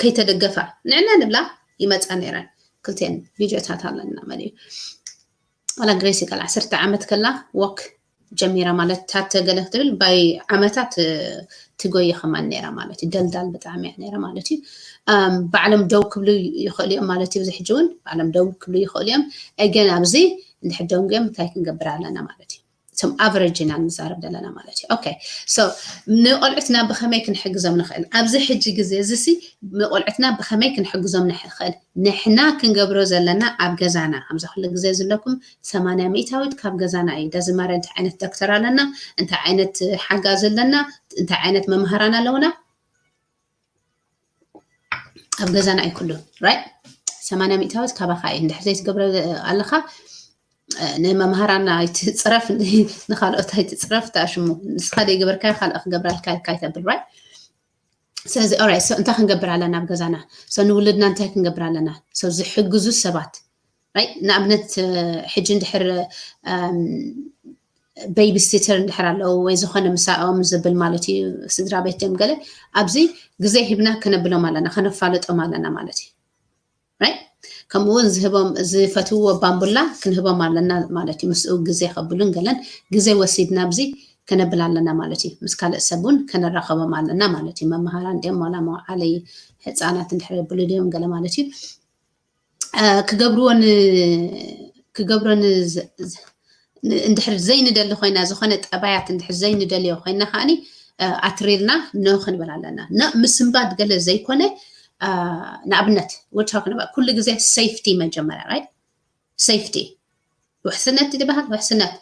ከይተደገፋ ንዕና ንብላ ይመፃ ነይረን ክልቴን ቪድዮታት ኣለና መን እዩ ዋላ ግሬሲ ቃል ዓሰርተ ዓመት ከላ walk ጀሚራ ማለት ታተ ገለ ክትብል ባይ ዓመታት ትጎየ ከማን ነይራ ማለት እዩ ደልዳል ብጣዕሚ እያ ነይራ ማለት እዩ ባዕሎም ደው ክብሉ ይኽእሉ እዮም ማለት እዩ እዚ ሕጂ እውን ባዕሎም ደው ክብሉ ይኽእሉ እዮም ግን ኣብዚ እንድሕር ደንጉዮም እንታይ ክንገብር ኣለና ማለት እዩ እቶም average ኢና ንዛረብ ዘለና ማለት እዩ okay so ንቆልዑትና ብኸመይ ክንሕግዞም ንኽእል ኣብዚ ሕጂ ግዜ እዚ ሲ ንቆልዑትና ብኸመይ ክንሕግዞም ንኽእል ንሕና ክንገብሮ ዘለና ኣብ ገዛና ከምዚ ኩሉ ግዜ ዝብለኩም ሰማንያ ሚእታዊት ካብ ገዛና እዩ ዳዝማረ እንታይ ዓይነት ዶክተር ኣለና እንታይ ዓይነት ሓጋዚ ኣለና እንታይ ዓይነት መምሃራን ኣለውና ኣብ ገዛና እዩ ኩሉ right ሰማንያ ሚእታዊት ካባኻ እዩ እንድሕር ዘይትገብረ ኣለኻ ንመምሃራና ኣይትፅረፍ ንካልኦት ኣይትፅረፍ ተኣሽሙ ንስኻ ዘይገበርካዮ ካልእ ክገብራልካ ኢልካ ኣይተብል right ስለዚ ኦራይት እንታይ ክንገብር ኣለና ኣብ ገዛና ንውልድና እንታይ ክንገብር ኣለና ዝሕግዙ ሰባት ንኣብነት ሕጂ እንድሕር ቤቢ ሲተር እንድሕር ኣለዉ ወይ ዝኾነ ምሳኦም ዝብል ማለት እዩ ስድራ ቤት ድም ገለ ኣብዚ ግዜ ሂብና ክነብሎም ኣለና ከነፋልጦም ኣለና ማለት እዩ ከምኡ እውን ዝህቦም ዝፈትውዎ ባምቡላ ክንህቦም ኣለና ማለት እዩ ምስኡ ግዜ ከብሉን ገለን ግዜ ወሲድና ኣብዚ ከነብል ኣለና ማለት እዩ ምስ ካልእ ሰብ እውን ከነራኸቦም ኣለና ማለት እዩ መምሃራን ድም ዋላ መውዓሊ ህፃናት እንድሕር የብሉ ድም ገለ ማለት እዩ ክገብርዎ ክገብሮ እንድሕር ዘይንደሊ ኮይና ዝኾነ ጠባያት እንድሕር ዘይንደልዮ ኮይና ከዓኒ ኣትሪርና ኖ ክንብል ኣለና ኖ ምስንባድ ገለ ዘይኮነ ንኣብነት ወቻክንባ ኩሉ ግዜ safety መጀመርያ right safety ውሕስነት ዝበሃል ውሕስነት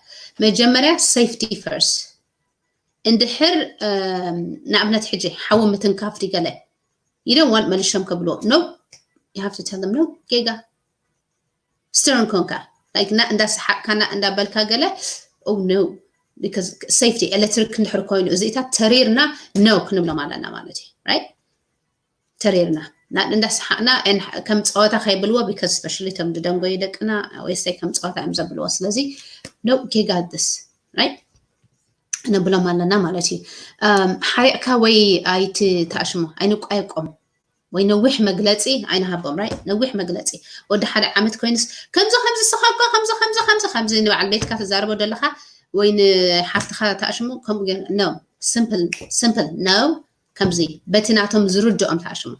መጀመርያ safety first እንድሕር ንኣብነት ሕጂ ሓዊ ምትንካፍ ድገለ you don't want መልሾም ከብልዎ no you have to tell them no ጌጋ stern ኮንካ like ና እንዳሰሓቅካና እንዳበልካ ገለ oh no because safety electric እንድሕር ኮይኑ እዚኢታት ተሪርና no ክንብሎም ኣለና ማለት እዩ right ተሪርና እንዳሰሓቅና ከም ፀወታ ከይብልዎ because especially ቶም ዝደንጎዩ ደቅና ወይሰይ ከም ፀወታ እዮም ዘብልዎ ስለዚ no ጌጋ this right ነብሎም ኣለና ማለት እዩ ሓሪቕካ ወይ ኣይትተኣሽሙ ኣይንቋየቆም ወይ ነዊሕ መግለፂ ኣይንሃቦም right ነዊሕ መግለፂ ወዲ ሓደ ዓመት ኮይኑስ ከምዚ ከምዚ ስኻኳ ከምዚ ከምዚ ከምዚ ከምዚ ንበዓል ቤትካ ተዛርቦ ዘለኻ ወይ ንሓፍትኻ ተኣሽሙ ከምኡ no simple simple no ከምዚ በቲ ናቶም ዝርድኦም ተኣሽሙ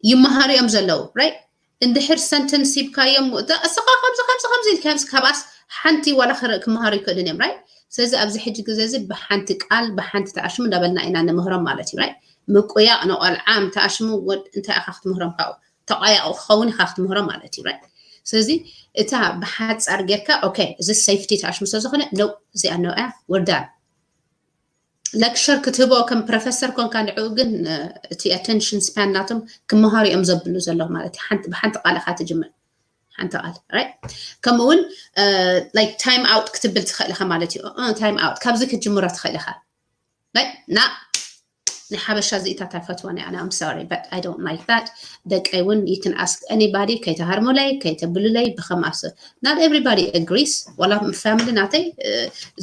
ይመሃሩ እዮም ዘለዉ right እንድሕር sentence ሂብካዮም እስኻ ከምዚ ከምዚ ከምዚ ኢልካዮምስ ካባስ ሓንቲ ዋላ ክመሃሩ ይክእልን እዮም right ስለዚ ኣብዚ ሕጂ ግዜ እዚ ብሓንቲ ቃል ብሓንቲ ተኣሽሙ እንዳበልና ኢና ንምህሮም ማለት እዩ right ምቁያቕ ንቆልዓ ምተኣሽሙ እንታይ ኢኻ ክትምህሮም ካብኡ ተቋያቑ ክኸውን ኢኻ ክትምህሮም ማለት እዩ right ስለዚ እታ ብሓፃር ጌርካ okay እዚ safety ተኣሽሙ ስለዝኾነ no እዚኣ no እያ we're done lecture ክትህቦ ከም ፕሮፌሰር ኮንካ ንዕኡ ግን እቲ attention span ናቶም ክመሃሩ እዮም ዘብሉ ዘለዉ ማለት እዩ። ሓንቲ ብሓንቲ ቃል ኢኻ ትጅምር። ሓንቲ ቃል right። ከምኡ እውን like time out ክትብል ትኽእል ኢኻ ማለት እዩ። Time out ካብዚ ክትጅምሮ ትኽእል ኢኻ። Like ና ናይ ሓበሻ ዝኢታት ኣይፈትወን እየ ኣነ። I'm sorry but I don't like that። ደቀይ እውን you can ask anybody፣ ከይተሃርሙለይ ከይተብሉለይ ብኸም ኣስ not everybody agrees። ዋላ family ናተይ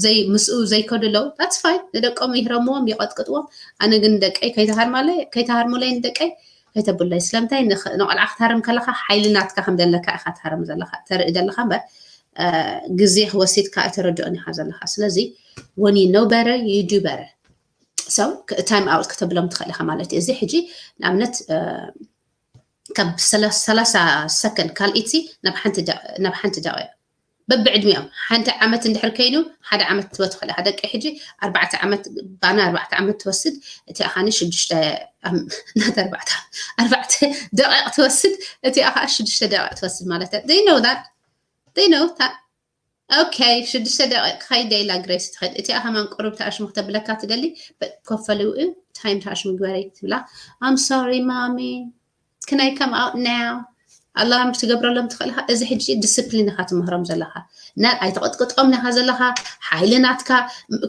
ዘይ ምስኡ ዘይከዱ ኣለዉ፣ that's fine። ንደቆም ይህረምዎም ይቐጥቅጥዎም። ኣነ ግን ደቀይ ከይተሃርማለይ ከይተሃርሙለይ ንደቀይ ከይተብሉለይ። ስለምንታይ ንቆልዓ ክትሃርም ከለኻ ሓይሊ ናትካ ከም ዘለካ ኢኻ ትሃርም ዘለኻ ተርኢ ዘለኻ እምበር ግዜ ክወሲድካ ኣይተረድኦን ኢኻ ዘለኻ። ስለዚ when you know better you do better። So time out ከተብሎም ትኽእል ኢኻ ማለት እዩ። እዚ ሕጂ ንኣብነት ካብ ሰላሳ ሰከንድ ካልኢት ናብ ሓንቲ ደቂቕ በብዕድሚኦም ሓንቲ ዓመት እንድሕር ከይኑ ሓደ ዓመት ክትህቦ ትኽእል ኢኻ። ደቂ ሕጂ ኣርባዕተ ዓመት ባና ኣርባዕተ ዓመት ትወስድ እቲኣ ኻኒ ሽዱሽተ ናት ኣርባዕተ ኣርባዕተ ደቂቕ ትወስድ እቲኣ ኸዓ ሽዱሽተ ደቂቕ ትወስድ ማለት እዩ። They know that they know that okay ሽዱሽተ ደቂቕ ክኸይድ ኢላ ግሬስ ትኸድ እቲኣ ከማን ቁሩብ ተኣሽሙ ክተብለካ ትደሊ። ኮፈልኡ ታይም ተኣሽሙ ግበረይ ትብላ። I'm sorry mommy can I come out now? ኣላርም ክትገብረሎም ትኽእል ኢኻ። እዚ ሕጂ ዲስፕሊን ኢኻ ትምህሮም ዘለኻ። ና ኣይተቐጥቅጦም ኢኻ ዘለኻ። ሓይሊ ናትካ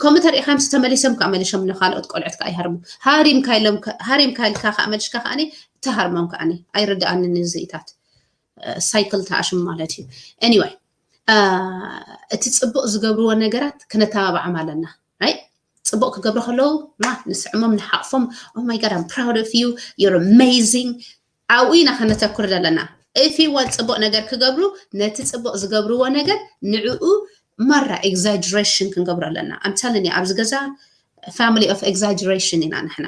ከምኡ ተሪኢኻ ምስ ተመሊሶም ከዓ መሊሶም ንኻልኦት ቆልዑት ከዓ ይሃርሙ። ሃሪምካ ኢሎም ሃሪምካ ኢልካ ከዓ መልሽካ ከዓኒ ትሃርሞም ከዓኒ ኣይርድኣንን እዚ ኢታት ሳይክል ተኣሽሙ ማለት እዩ። Anyway እቲ ፅቡቕ ዝገብርዎ ነገራት ክነተባብዖም ኣለና። ጽቡቕ ክገብሩ ከለዉ ማ ንስዕሞም ንሓቕፎም። Oh my God I'm proud of you, you're amazing። ኣብኡ ኢና ከነተኩር ዘለና። If you want ፅቡቕ ነገር ክገብሩ ነቲ ፅቡቕ ዝገብርዎ ነገር ንዕኡ ማራ exaggeration ክንገብሮ ኣለና። I'm telling you ኣብዚ ገዛ family of exaggeration ኢና ንሕና።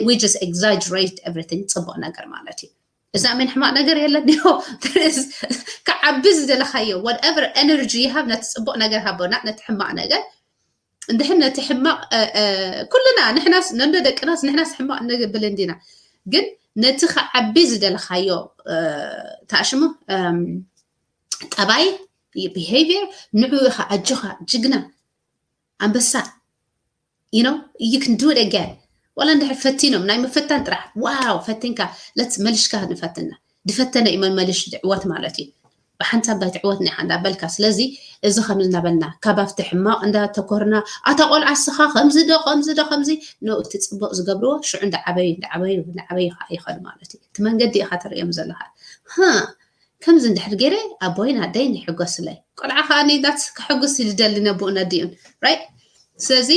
We just exaggerate everything። ፅቡቕ ነገር ማለት እዩ። እዛ ምን ሕማቕ ነገር የለን። ክዓቢ ዝደለኻዮ whatever energy you have ነቲ ፅቡቕ ነገር ሃቦና ነቲ ሕማቕ ነገር እንድሕር ነቲ ሕማቕ ኩልና ንሕናስ ነንዶ ደቅናስ ንሕናስ ሕማቕ ንብል እንዲና። ግን ነቲ ክዓቢ ዝደለኻዮ ተኣሽሙ ጠባይ behavior ንዑ ኢኻ ኣጆኻ ጅግና ኣንበሳ you know you can do it again። ዋላ እንድሕር ፈቲኖም ናይ ምፍታን ጥራሕ ዋው ፈቲንካ let's መልሽካ ንፈትና ድፈተነ እዩ መመልሽ ድዕወት ማለት እዩ። ብሓንሳብ ባይ ትዕወት ኒኻ እንዳበልካ ስለዚ እዚ ከም እናበልና ካብ ኣብቲ ሕማቕ እንዳተኮርና ኣታ ቆልዓ ስኻ ከምዚ ዶ ከምዚ ዶ ከምዚ ኖ እቲ ፅቡቕ ዝገብርዎ ሽዑ እንዳዓበዩ እንዳዓበዩ እንዳዓበዩ ከዓ ይኸዱ ማለት እዩ። እቲ መንገዲ ኢኻ ተርእዮም ዘለኻ ሃ ከምዚ እንድሕር ገይረ ኣቦይን ኣደይን ይሕጎስለይ ቆልዓ ከዓ ኒዳት ከሐጉስ ይደሊ ነብኡ ነዲኡን right። ስለዚ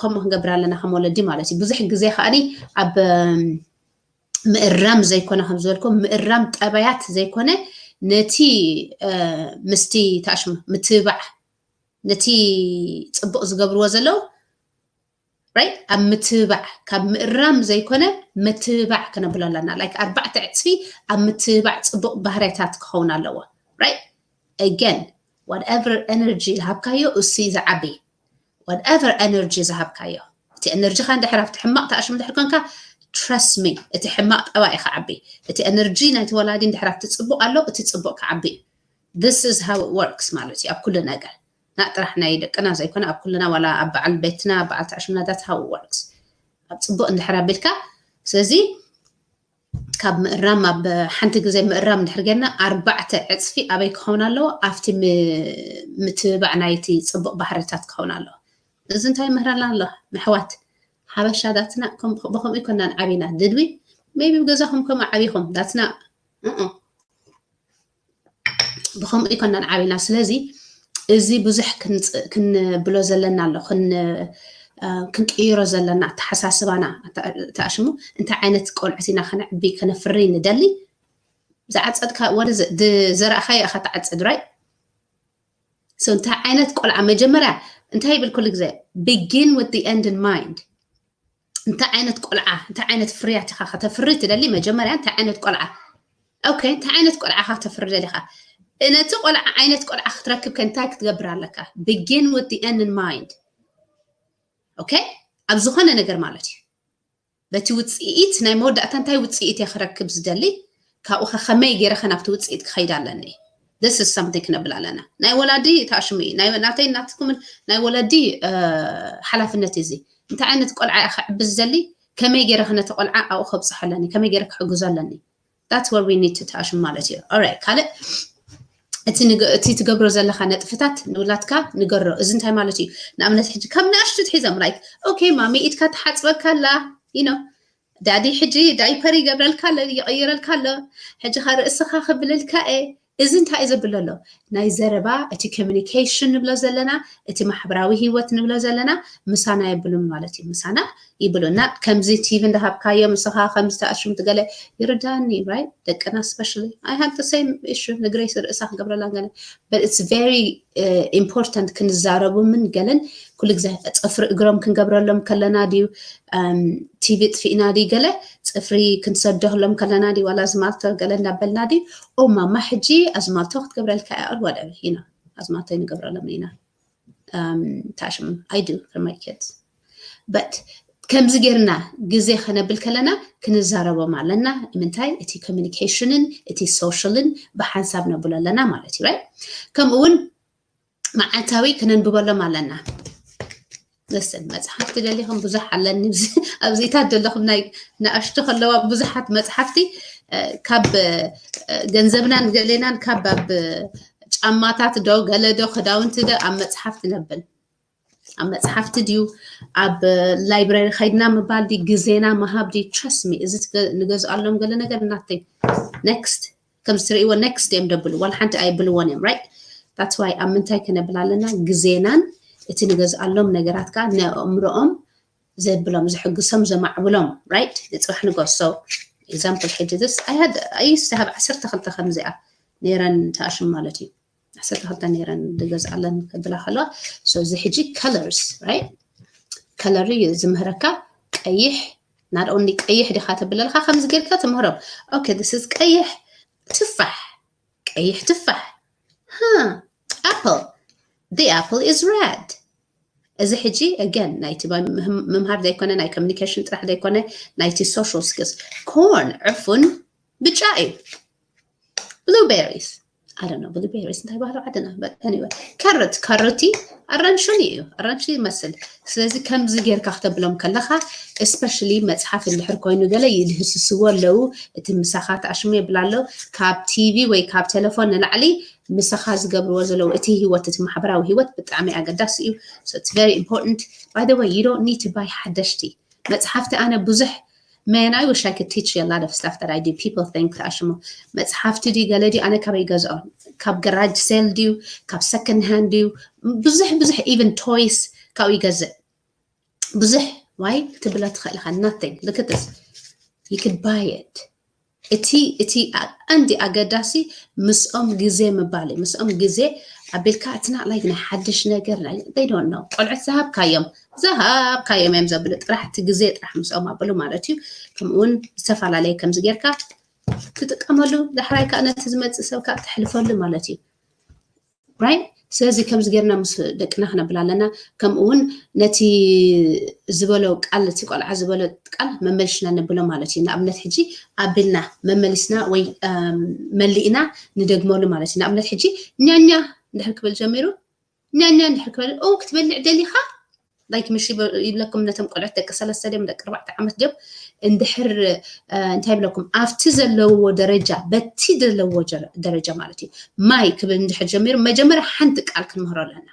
ከምኡ ክንገብር ኣለና ከም ወለዲ ማለት እዩ። ብዙሕ ግዜ ከዓኒ ኣብ ምእራም ዘይኮነ ከም ዝበልኩም ምእራም ጠባያት ዘይኮነ ነቲ ምስቲ ታሽሙ ምትብባዕ ነቲ ፅቡቕ ዝገብርዎ ዘለዉ right ኣብ ምትብባዕ ካብ ምእራም ዘይኮነ ምትብባዕ ክነብሎ ኣለና። Like ኣርባዕተ ዕፅፊ ኣብ ምትብባዕ ፅቡቕ ባህርያታት ክኸውን ኣለዎ right። Again whatever energy ዝሃብካዮ እሱ ዝዓቢ whatever energy ዝሃብካዮ እቲ energy ኻ እንድሕር ኣብቲ ሕማቕ ተኣሽሙ እንድሕር ኮንካ trust me እቲ ሕማቕ ጠባይ ክዓቢ እቲ energy ናይቲ ወላዲ እንድሕር ኣብቲ ፅቡቕ ኣሎ እቲ ፅቡቕ ክዓቢ እዩ። This is how it works ማለት እዩ ኣብ ኩሉ ነገር ና ጥራሕ ናይ ደቅና ዘይኮነ ኣብ ኩልና ዋላ ኣብ በዓል ቤትና በዓል ተኣሽምና that's how it works። ኣብ ፅቡቕ እንድሕር ኣቢልካ ስለዚ ካብ ምእራም ኣብ ሓንቲ ግዜ ምእራም እንድሕር ጌርና ኣርባዕተ ዕፅፊ ኣበይ ክኸውን ኣለዎ ኣብቲ ምትብባዕ ናይቲ ፅቡቕ ባህርታት ክኸውን ኣለዎ። እዚ እንታይ ይምህረና ኣሎ ኣሕዋት ሓበሻ that's not ብከምኡ ይኮናን ዓቢና did we maybe ገዛኹም ከምኡ ዓቢኹም that's not ብከምኡ ይኮናን ዓቢና ስለዚ እዚ ብዙሕ ክንብሎ ዘለና ኣሎ ክንቅይሮ ዘለና ኣተሓሳስባና ተኣሽሙ እንታይ ዓይነት ቆልዑት ኢና ከነዕቢ ከነፍሪ ንደሊ ዝዓፀድካ ወደ ዘርኣኻዮ ኢኻ ትዓፅድ right። So እንታይ ዓይነት ቆልዓ መጀመርያ እንታይ ይብል ኩሉ ግዜ begin with the end in mind። እንታይ ዓይነት ቆልዓ እንታይ ዓይነት ፍርያት ኢኻ ከተፍሪ ትደሊ መጀመርያ እንታይ ዓይነት ቆልዓ okay እንታይ ዓይነት ቆልዓ ኢኻ ከተፍሪ ደሊኻ ነቲ ቆልዓ ዓይነት ቆልዓ ክትረክብ ከ እንታይ ክትገብር ኣለካ begin with the end in mind። Okay ኣብ ዝኾነ ነገር ማለት እዩ በቲ ውፅኢት ናይ መወዳእታ እንታይ ውፅኢት እየ ክረክብ ዝደሊ ካብኡ ከ ከመይ ገይረ ከ ናብቲ ውፅኢት ክኸይድ ኣለኒ This is something ክነብል ኣለና። ናይ ወላዲ ተኣሽሙ እዩ። ናይ ናተይ ናትኩምን ናይ ወለዲ ሓላፍነት እዚ። እንታይ ዓይነት ቆልዓ እየ ክዕብዝ ዘሊ? ከመይ ገይረ ነቲ ቆልዓ ኣብኡ ከብፅሖ ኣለኒ? ከመይ ገይረ ክሕግዞ ኣለኒ? That's where we need to ተኣሽሙ ማለት እዩ። Alright፣ ካልእ እቲ ትገብሮ ዘለካ ነጥፍታት ንውላድካ ንገሮ። እዚ እንታይ ማለት እዩ? ንኣብነት ሕጂ ካብ ንኣሽቱ ትሒዞም like okay ማሚ ኢድካ ትሓፅበካ ኣላ you know ዳዲ ሕጂ ዳይፐር ይገብረልካ ኣሎ ይቕይረልካ ኣሎ ሕጂ ካ ርእስኻ ክብለልካ እየ እዚ እንታይ እዩ ዘብል ኣሎ ናይ ዘረባ እቲ communication ንብሎ ዘለና እቲ ማሕበራዊ ህይወት ንብሎ ዘለና ምሳና የብሉን ማለት እዩ ምሳና ይብሉ እና ከምዚ ቲቪ እንዳሃብካዮ ምሳኻ ከምዚ ተኣሽሙ ትገለ ይርዳኒ right ደቅና especially I have the same issue ንግረይ ርእሳ ክገብረላ ገለ but it's very important ክንዛረቡ ምን ገለን ኩሉ ግዜ ፅፍሪ እግሮም ክንገብረሎም ከለና ድዩ ቲቪ ጥፊእና ድዩ ገለ ፅፍሪ ክንሰደሎም ከለና ድዩ ዋላ ኣዝማልቶ ገለ እንዳበልና ድዩ ኦ ማማ ሕጂ ኣዝማልቶ ክትገብረልካ እያ or whatever you know ኣዝማልቶ ንገብረሎም ኢና ታሽም I do for my kids but ከምዚ ጌርና ግዜ ከነብል ከለና ክንዛረቦም ኣለና ምንታይ እቲ communication ን እቲ social ን ብሓንሳብ ነብሎ ኣለና ማለት እዩ right ከምኡ እውን መዓልታዊ ክነንብበሎም ኣለና listen መፅሓፍቲ ደሊኹም ብዙሕ ኣለኒ ኣብዚታት ዘለኹም ናይ ንኣሽቱ ከለዋ ብዙሓት መፅሓፍቲ ካብ ገንዘብናን ገሌናን ካብ ኣብ ጫማታት ዶ ገለ ዶ ክዳውንቲ ዶ ኣብ መፅሓፍቲ ነብል ኣብ መፅሓፍቲ ድዩ ኣብ library ከይድና ምባል ድዩ ግዜና ምሃብ ድዩ trust me እዚ ንገዝኣሎም ገለ ነገር nothing next ከምዚ ትርእይዎ next እዮም ደብሉ ዋላ ሓንቲ ኣይብልዎን እዮም right that's why ኣብ ምንታይ ክነብል ኣለና ግዜናን እቲ ንገዝኣሎም ነገራት ከዓ ነእምሮኦም ዘብሎም ዝሕግሶም ዘማዕብሎም right ንፅባሕ ንጎሶ example ሕጂ this I had I used to have ዓሰርተ ክልተ ከምዚኣ ነይረን ተኣሽም ማለት እዩ ዓሰርተ ክልተ ነይረን ዝገዝኣለን ክብላ ከለዋ so እዚ ሕጂ colors right color እዩ ዝምህረካ ቀይሕ not only ቀይሕ ዲኻ ተብለልካ ከምዚ ጌርካ ትምህሮም okay this is ቀይሕ ትፋሕ ቀይሕ ትፋሕ huh apple the apple is red እዚ ሕጂ again ናይቲ ምምሃር ዘይኮነ ናይ communication ጥራሕ ዘይኮነ ናይቲ social skills corn ዕፉን ብጫ እዩ blueberries I don't know blueberries እንታይ ባህሉ ዓድና but anyway ካሮት ካሮቲ ኣራንሽን እዩ ኣራንሽ ይመስል ስለዚ ከምዚ ጌርካ ክተብሎም ከለኻ especially መፅሓፍ እንድሕር ኮይኑ ገለ ይድህስስዎ ኣለዉ እቲ ምሳኻ ተኣሽሙ የብላ ኣሎ ካብ ቲቪ ወይ ካብ ቴሌፎን ንላዕሊ ምሳኻ ዝገብርዎ ዘለዉ እቲ ህይወት እቲ ማሕበራዊ ህይወት ብጣዕሚ ኣገዳሲ እዩ so it's very important by the way you don't need to buy ሓደሽቲ መፅሓፍቲ ኣነ ብዙሕ Man, I wish I could teach you a lot of stuff that I do. People think ኣሽሙ መፅሓፍቲ ድዩ ገለ ድዩ ኣነ ካበይ ገዝኦ ካብ garage sale ድዩ ካብ second hand ድዩ ብዙሕ ብዙሕ even toys ካብኡ ይገዝእ ብዙሕ why ክትብላ ትኽእል ኢኻ nothing look at this you could buy it እቲ እቲ ኣንዲ ኣገዳሲ ምስኦም ግዜ ምባል እዩ ምስኦም ግዜ ኣቢልካ it's not like ናይ ሓድሽ ነገር they don't know ቆልዑት ዝሃብካዮም ዝሃብካዮም እዮም ዘብሉ ጥራሕ እቲ ግዜ ጥራሕ ምስኦም ኣብሉ ማለት እዩ ከምኡውን ዝተፈላለየ ከምዚ ጌርካ ትጥቀመሉ ዳሕራይ ከዓ ነቲ ዝመፅእ ሰብ ከዓ ተሕልፈሉ ማለት እዩ right ስለዚ ከምዚ ጌርና ምስ ደቅና ክነብል ኣለና ከምኡ እውን ነቲ ዝበሎ ቃል እቲ ቆልዓ ዝበሎ ቃል መመልሽና ነብሎ ማለት እዩ ንኣብነት ሕጂ ኣቢልና መመሊስና ወይ መሊእና ንደግመሉ ማለት እዩ ንኣብነት ሕጂ ኛኛ እንድሕር ክብል ጀሚሩ ኛኛ እንድሕር ክበል ኦ ክትበልዕ ደሊኻ like ምሽ ይብለኩም ነቶም ቆልዑት ደቂ ሰለስተ ድዮም ደቂ ኣርባዕተ ዓመት ድዮም እንድሕር እንታይ ይብለኩም ኣብቲ ዘለውዎ ደረጃ በቲ ዘለውዎ ደረጃ ማለት እዩ ማይ ክብል እንድሕር ጀሚሩ መጀመርያ ሓንቲ ቃል ክንምህሮ ኣለና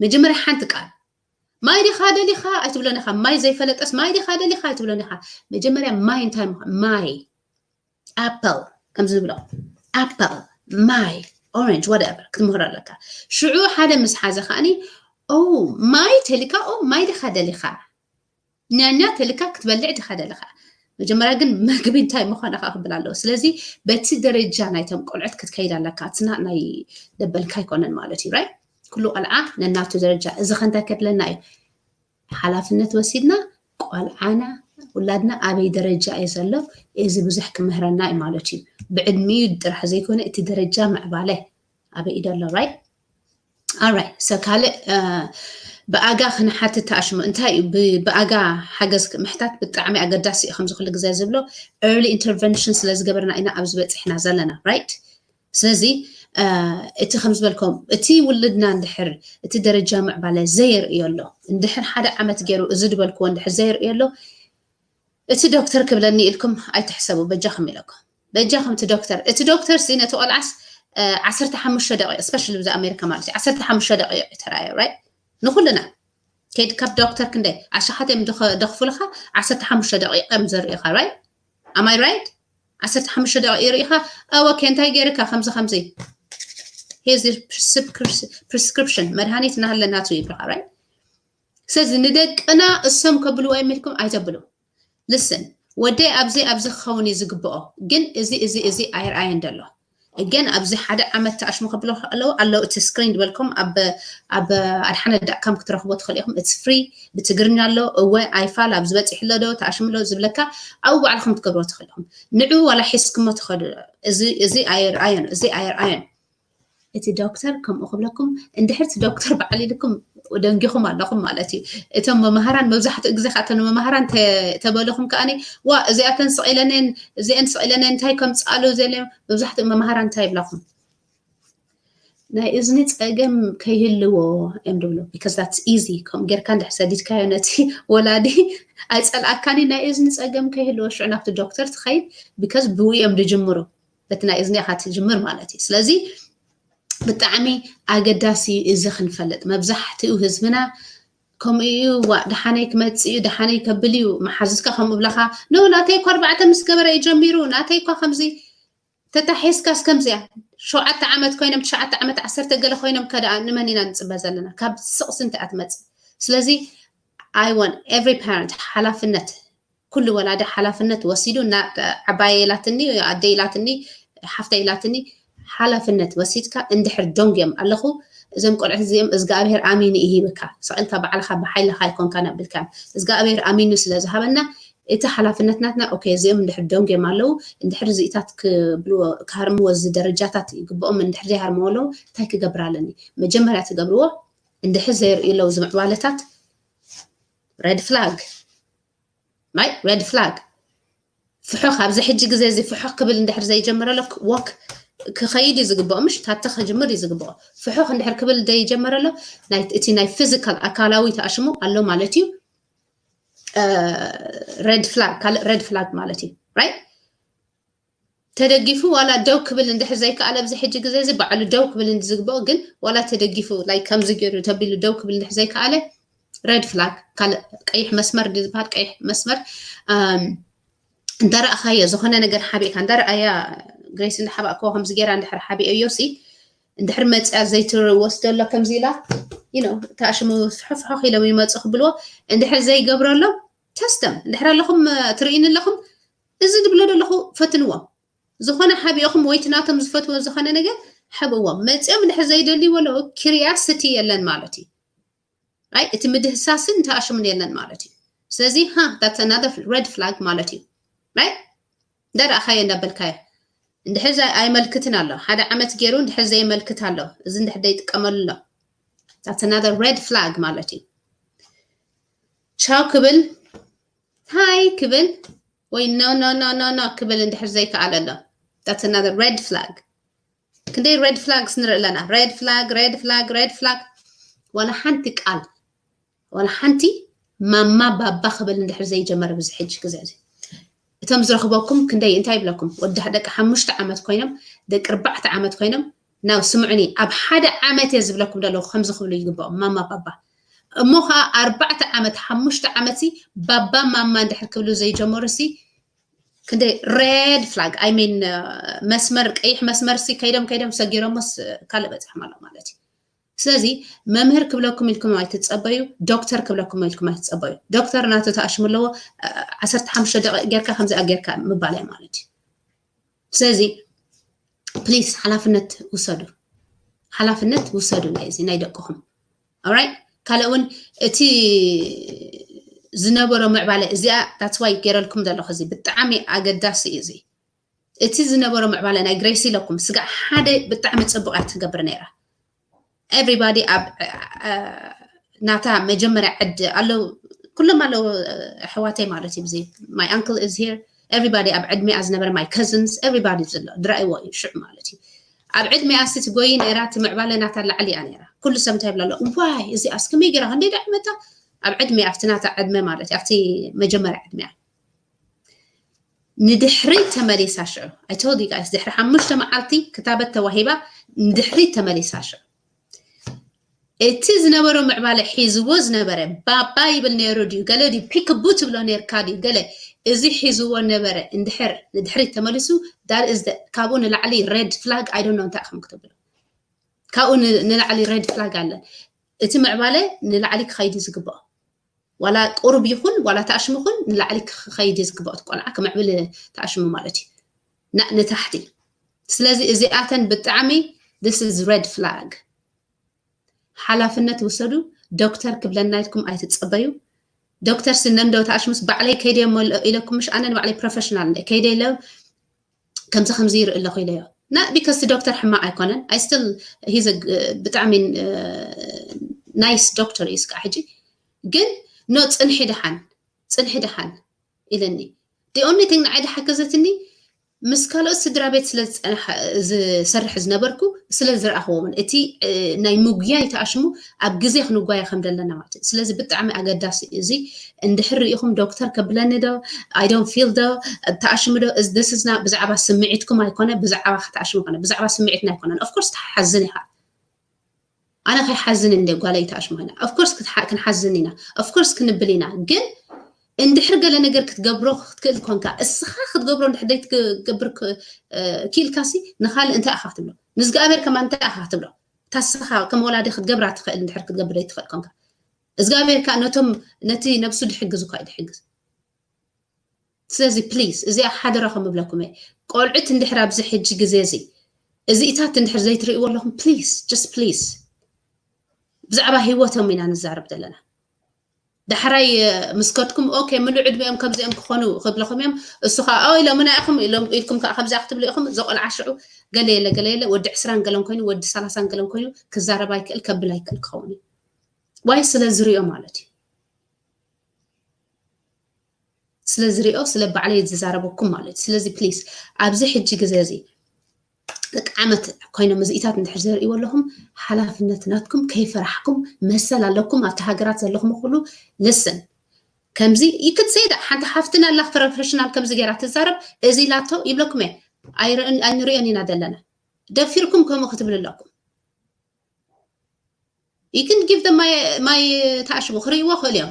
መጀመርያ ሓንቲ ቃል ማይ ዲኻ ደሊኻ ኣይትብሎን ኢኻ ማይ ዘይፈለጠስ ማይ ዲኻ ደሊኻ ኣይትብሎን ኢኻ መጀመርያ ማይ እንታይ ምዃን ማይ apple ከምዚ ዝብሎ apple ማይ orange whatever ክትምህሮ ኣለካ ሽዑ ሓደ ምስ ሓዘ ከዓኒ ኦ ማይ ተሊካ ኦ ማይ ዲኻ ደሊኻ ኛኛ ተልካ ክትበልዕ ዲኻ ደለኻ መጀመርያ ግን መግቢ እንታይ ምዃን ኻ ክብል ኣለዎ ስለዚ በቲ ደረጃ ናይቶም ቆልዑት ክትከይድ ኣለካ እትና ናይ ደበልካ ኣይኮነን ማለት እዩ right ኩሉ ቆልዓ ነናቱ ደረጃ እዚ ከንታይ ከድለና እዩ ሓላፍነት ወሲድና ቆልዓና ውላድና ኣበይ ደረጃ እዩ ዘሎ እዚ ብዙሕ ክምህረና እዩ ማለት እዩ ብዕድሚኡ ጥራሕ ዘይኮነ እቲ ደረጃ ምዕባለ ኣበይ እዩ ዘሎ right alright so ካልእ ብኣጋ ክንሓትት ተኣሽሙ እንታይ እዩ ብኣጋ ሓገዝ ምሕታት ብጣዕሚ ኣገዳሲ እዩ ከምዚ ኩሉ ግዜ ዝብሎ early intervention ስለ ዝገበርና ኢና ኣብዚ በፂሕና ዘለና right ስለዚ እቲ ከም ዝበልኩም እቲ ውልድና እንድሕር እቲ ደረጃ ምዕባለ ዘየርእዮ ኣሎ፣ እንድሕር ሓደ ዓመት ገይሩ እዚ ዝበልክዎ እንድሕር ዘየርእዮ ኣሎ፣ እቲ ዶክተር ክብለኒ ኢልኩም ኣይትሕሰቡ። በጃኹም ኢለኩም፣ በጃኹም እቲ ዶክተር፣ እቲ ዶክተር ሲ ነቲ ቆልዓስ ዓሰርተ ሓሙሽተ ደቂቕ፣ ስፔሻሊ ብዛ ኣሜሪካ ማለት እዩ፣ ዓሰርተ ሓሙሽተ ደቂቕ እዩ ተራዮ፣ ራይት? ንኩልና ከይድ ካብ ዶክተር ክንደይ ኣሽሓት እዮም ደኽፉልካ? ዓሰርተ ሓሙሽተ ደቂቕ እዮም ዘርእኻ፣ ራይት? ኣማይ ራይት? ዓሰርተ ሓሙሽተ ደቂቕ ይርእኻ፣ ኦኬ፣ እንታይ ገይርካ ከምዚ ከምዚ፣ ሄዚ ፕሪስክሪፕሽን መድሃኒት እናሃለናቱ ይብልኻ፣ ራይት? ስለዚ ንደቅና እሶም ከብልዎ የሚልኩም ኣይተብሉ። ልስን፣ ወደይ ኣብዚ ኣብዚ ክኸውን እዩ ዝግብኦ፣ ግን እዚ እዚ እዚ ኣይርኣየን ደሎ። እገን ኣብዚ ሓደ ዓመት ተኣሽሙ ከብሎ ኣለዉ ኣለዉ እቲ ስክሪን ዝበልኩም ኣብ ኣብ ኣድሓነ ዳካም ክትረኽቦ ትኽእል ኢኹም። እቲ ፍሪ ብትግርኛ ኣሎ። እወ ኣይፋል ኣብዚ በፂሑ ኣሎ ዶ ተኣሽሙ ኣሎ ዝብለካ ኣብኡ ባዕልኹም ትገብሮ ትኽእል ኢኹም። ንዑ ዋላ ሒዝክሞ ትኸዱ። እዚ እዚ ኣይርኣየን፣ እዚ ኣይርኣየን። እቲ ዶክተር ከምኡ ክብለኩም እንድሕር እቲ ዶክተር በዓል ኢልኩም ደንጊኹም ኣለኹም ማለት እዩ። እቶም መምሃራን መብዛሕትኡ ግዜ ከዓ እቶም መምሃራን ተበልኹም ከዓኒ ዋ እዚኣተን ስቕ ኢለንን እዚአን ስቕ ኢለንን እንታይ ከምፅኣሉ ዘለ መብዛሕትኡ መምሃራን እንታይ ይብላኹም? ናይ እዝኒ ፀገም ከይህልዎ እዮም ድብሉ። Because that's easy። ከምኡ ጌርካ እንድሕር ሰዲድካዮ ነቲ ወላዲ ኣይፀልኣካኒ። ናይ እዝኒ ፀገም ከይህልዎ ሽዑ ናብቲ ዶክተር ትኸይድ። Because ብኡ እዮም ድጅምሩ። በቲ ናይ እዝኒ ኢኻ ትጅምር ማለት እዩ። ስለዚ ብጣዕሚ ኣገዳሲ እዩ እዚ ክንፈልጥ። መብዛሕትኡ ህዝብና ከምኡ እዩ፣ ዋ ደሓነይ ክመፅእ እዩ፣ ደሓነይ ከብል እዩ፣ መሓዙትካ ከምኡ ብለኻ፣ ኖ ናተይ እኳ ኣርባዕተ ምስ ገበረ እዩ ጀሚሩ፣ ናተይ እኳ ከምዚ ተታሒዝካስ ከምዚያ ሸውዓተ ዓመት ኮይኖም ትሽዓተ ዓመት ዓሰርተ ገለ ኮይኖም ከደኣ ንመን ኢና ንፅበ ዘለና? ካብ ስቕ ስንቲ እያ ትመፅእ። ስለዚ I want every parent ሓላፍነት ኩሉ ወላዲ ሓላፍነት ወሲዱ እና ዓባየ ኢላትኒ ኣደ ኢላትኒ ሓፍተ ኢላትኒ ሓላፍነት ወሲድካ እንድሕር ደንጉዮም ኣለኹ እዞም ቆልዑት እዚኦም እዝጋኣብሔር ኣሚኑ ይሂብካ ሰቒልካ ባዕልኻ ብሓይልኻ ኣይኮንካ ነብልካ እዝጋኣብሔር ኣሚኑ ስለ ዝሃበና እቲ ሓላፍነት ናትና ኦኬ እዚኦም እንድሕር ደንጉዮም ኣለዉ እንድሕር እዚኢታት ክብልዎ ክሃርምዎ እዚ ደረጃታት ይግብኦም እንድሕር ዘይሃርምዎ ኣለዉ እንታይ ክገብር ኣለኒ መጀመርያ ትገብርዎ እንድሕር ዘይርእዩ ኣለዉ ዝምዕባለታት red flag ናይ red flag ፍሑኽ ኣብዚ ሕጂ ግዜ እዚ ፍሑኽ ክብል እንድሕር ዘይጀመረ ኣሎ ወክ ክኸይድ እዩ ዝግብኦ ምሽ ታተ ክጅምር እዩ ዝግብኦ ፍሑኽ እንድሕር ክብል ዘይጀመረ ኣሎ እቲ ናይ physical ኣካላዊ ተኣሽሙ ኣሎ ማለት እዩ red flag ካልእ red flag ማለት እዩ right ተደጊፉ ዋላ ደው ክብል እንድሕር ዘይከኣለ ኣብዚ ሕጂ ግዜ እዚ ባዕሉ ደው ክብል እንዲ ዝግብኦ ግን ዋላ ተደጊፉ like ከምዚ ገይሩ ተቢሉ ደው ክብል እንድሕር ዘይከኣለ red flag ካልእ ቀይሕ መስመር እንዲ ዝበሃል ቀይሕ መስመር እንዳረኣኻዮ ዝኾነ ነገር ሓቢእካ እንዳረኣያ ግሬስ እንዳሓባእክዎ ከምዚ ገይራ እንድሕር ሓቢኦዮ ሲ እንድሕር መፅያ ዘይትወስደሎ ከምዚ ኢላ you know ተኣሽሙ ፍሕፍሖኽ ኢሎም ይመፁ ክብልዎ እንድሕር ዘይገብረሎም test them እንድሕር ኣለኹም ትርእይኒ ኣለኹም እዚ ዝብሎ ዘለኹ ፈትንዎም ዝኾነ ሓቢኦኹም ወይ እቲ ናቶም ዝፈትዎ ዝኾነ ነገር ሕብዎም መፅኦም እንድሕር ዘይደልይዎ ኣለዉ curiosity የለን ማለት እዩ right እቲ ምድህሳስን ተኣሽሙን የለን ማለት እዩ ስለዚ ሃ that's another red flag ማለት እዩ right እንዳረኣኻዮ እንዳበልካዮ እንድሕር ኣይመልክትን ኣሎ ሓደ ዓመት ገይሩ እንድሕር ዘየመልክት ኣሎ እዚ እንድሕር ዘይጥቀመሉ ኣሎ that's another red flag ማለት እዩ ቻው ክብል ሃይ ክብል ወይ no no no no no ክብል እንድሕር ዘይከኣለ ኣሎ that's another red flag ክንደይ red flags ንርኢ ኣለና red flag red flag red flag ዋላ ሓንቲ ቃል ዋላ ሓንቲ ማማ ባባ ክብል እንድሕር ዘይጀመረ ብዚ ሕጂ ግዜ እዚ እቶም ዝረኽበኩም ክንደይ እንታይ ይብለኩም ወዲ ደቂ ሓሙሽተ ዓመት ኮይኖም ደቂ ኣርባዕተ ዓመት ኮይኖም ናብ ስምዑኒ ኣብ ሓደ ዓመት እየ ዝብለኩም ዘለኹ ከምዚ ክብሉ ይግብኦም ማማ ባባ እሞ ከዓ ኣርባዕተ ዓመት ሓሙሽተ ዓመት ሲ ባባ ማማ እንድሕር ክብሉ ዘይጀመሩ ሲ ክንደይ red flag I mean መስመር ቀይሕ መስመር ሲ ከይዶም ከይዶም ሰጊሮሞስ ካልእ በፂሖም ኣሎ ማለት እዩ ስለዚ መምህር ክብለኩም ኢልኩም ኣይትፀበዩ ዶክተር ክብለኩም ኢልኩም ኣይትፀበዩ ዶክተር ናቱ ተኣሽሙ ኣለዎ ዓሰርተ ሓሙሽተ ደቂቕ ጌርካ ከምዚኣ ጌርካ ምባል እያ ማለት እዩ ስለዚ please ሓላፍነት ውሰዱ ሓላፍነት ውሰዱ ናይ እዚ ናይ ደቅኹም right ካልእ እውን እቲ ዝነበሮ ምዕባለ እዚኣ that's why ገይረልኩም ዘለኹ እዚ ብጣዕሚ ኣገዳሲ እዩ እዚ እቲ ዝነበሮ ምዕባለ ናይ ግሬስ ኢለኩም ስጋዕ ሓደ ብጣዕሚ ፅቡቅ እያ ትገብር ነይራ everybody ኣብ ናታ መጀመርያ ዕድ ኣለዉ ኩሎም ኣለዉ ኣሕዋተይ ማለት እዩ እዚ my uncle is here everybody ኣብ ዕድሚኣ ዝነበረ my cousins everybody ዘሎ ድራእይዎ እዩ ሽዑ ማለት እዩ ኣብ ዕድሜኣ ስቲ ጎይ ነራ ትምዕባለ ናታ ላዕሊ እያ ነራ። ኩሉ ሰብ እንታይ ይብላ ኣሎ? ዋይ እዚኣስ ከመይ ገይራ ክንደይ ደኣ መታ ኣብ ዕድሜ ኣብቲ ናታ ዕድመ ማለት እዩ ኣብቲ መጀመርያ ዕድሜያ ንድሕሪ ተመሊሳ ሽዑ። I told you guys ድሕሪ ሓሙሽተ መዓልቲ ክታበት ተዋሂባ ንድሕሪ ተመሊሳ ሽዑ። እቲ ዝነበሮ ምዕባለ ሒዝዎ ዝነበረ ባባ ይብል ነይሩ ድዩ ገለ ድዩ ፒክቡ ትብሎ ነርካ ድዩ ገለ እዚ ሒዝዎ ነበረ እንድሕር ንድሕሪ ተመሊሱ that is the ካብኡ ንላዕሊ red flag I don't know እንታይ ኢኹም ክትብሉ ካብኡ ንላዕሊ red flag ኣለ እቲ ምዕባለ ንላዕሊ ክኸይድ ዝግብኦ ዋላ ቁሩብ ይኹን ዋላ ተኣሽሙ ይኹን ንላዕሊ ክኸይድ ዝግብኦ ቆልዓ ክምዕብል ተኣሽሙ ማለት እዩ ንታሕቲ ስለዚ እዚኣተን ብጣዕሚ this is red flag ሓላፍነት ውሰዱ ዶክተር ክብለና ኢልኩም ኣይትፀበዩ ዶክተር ስነንዶ ተኣሽሙስ ባዕለይ ከይደ ኢለኩም ምሽ ኣነ ንባዕለይ ፕሮፌሽናል ከይደ ኢለ ከምዚ ከምዚ ይርኢ ኣለኹ ኢለዮ ና ቢካስ ዶክተር ሕማቅ ኣይኮነን I still he's ብጣዕሚ nice doctor እዩ ስካ ሕጂ ግን no ፅንሒ ድሓን ፅንሒ ድሓን ኢለኒ the only thing ንዓይ ድሓገዘትኒ ምስ ካልኦት ስድራ ቤት ስለ ዝሰርሕ ዝነበርኩ ስለ ዝረኣኽዎምን እቲ ናይ ምጉያይ ተኣሽሙ ኣብ ግዜ ክንጓየ ከም ዘለና ማለት እዩ ስለዚ ብጣዕሚ ኣገዳሲ እዚ እንድሕር ርኢኹም ዶክተር ከብለኒ ዶ I don't feel ዶ ተኣሽሙ ዶ this is not ብዛዕባ ስምዒትኩም ኣይኮነ ብዛዕባ ተኣሽሙ ኮነ ብዛዕባ ስምዒትና ኣይኮነን of course ትሓዝን ኢኻ ኣነ ከይሓዝን እንደ ጓለይ ተኣሽሙ ኮይና of course ክንሓዝን ኢና of course ክንብል ኢና ግን እንድሕር ገለ ነገር ክትገብሮ ክትክእል ኮንካ እስኻ ክትገብሮ እንድሕር ደይትገብር ክኢልካሲ ንኻልእ እንታይ ኢኻ ክትብሎ ንዝግኣብሔር ከማ እንታይ ኢኻ ክትብሎ ታስኻ ከም ወላዲ ክትገብራ ትኽእል እንድሕር ክትገብር ደይትኽእል ኮንካ እግዚኣብሔር ከዓ ነቶም ነቲ ነብሱ ድሕግዝ እኳ እዩ ድሕግዝ ስለዚ ፕሊስ እዚኣ ሓደራ ከምብለኩም እየ ቆልዑት እንድሕር ኣብዚ ሕጂ ግዜ እዚ እዚኢታት እንድሕር ዘይትርእይዎ ኣለኹም ፕሊስ ጀስት ፕሊስ ብዛዕባ ህይወቶም ኢና ንዛረብ ዘለና ዳሕራይ ምስ ከድኩም ኦኬ ምሉእ ዕድሚኦም ከምዚኦም ክኾኑ ክብለኹም እዮም እሱ ከዓ ኦ ኢሎምና ኢኹም ኢሎም ኢልኩም ከዓ ከምዚኣ ክትብሉ ኢኹም እዞ ቆልዓ ሽዑ ገለ የለ ገለ የለ ወዲ ዕስራን ገለን ኮይኑ ወዲ ሰላሳን ገለን ኮይኑ ክዛረብ ኣይክእል ከብል ኣይክእል ክኸውን እዩ ዋይ ስለ ዝሪኦ ማለት እዩ ስለ ዝሪኦ ስለ ባዕለይ ዝዛረበኩም ማለት እዩ ስለዚ ፕሊስ ኣብዚ ሕጂ ግዜ እዚ ደቂ ዓመት ኮይኖም እዚኢታት እንድሕር ዘርእይዎ ኣለኹም ሓላፍነት ናትኩም ከይፈራሕኩም መሰል ኣለኩም ኣብቲ ሃገራት ዘለኹም ኩሉ ልስን ከምዚ ይክትሰይዳ ሓንቲ ሓፍትና ኣላ ፕሮፌሽናል ከምዚ ገይራ ትዛረብ እዚ ላቶ ይብለኩም እየ ኣይንሪኦን ኢና ዘለና ደፊርኩም ከምኡ ክትብል ኣለኩም you can give them my my ተኣሽሙ ክርእይዎ ክእል እዮም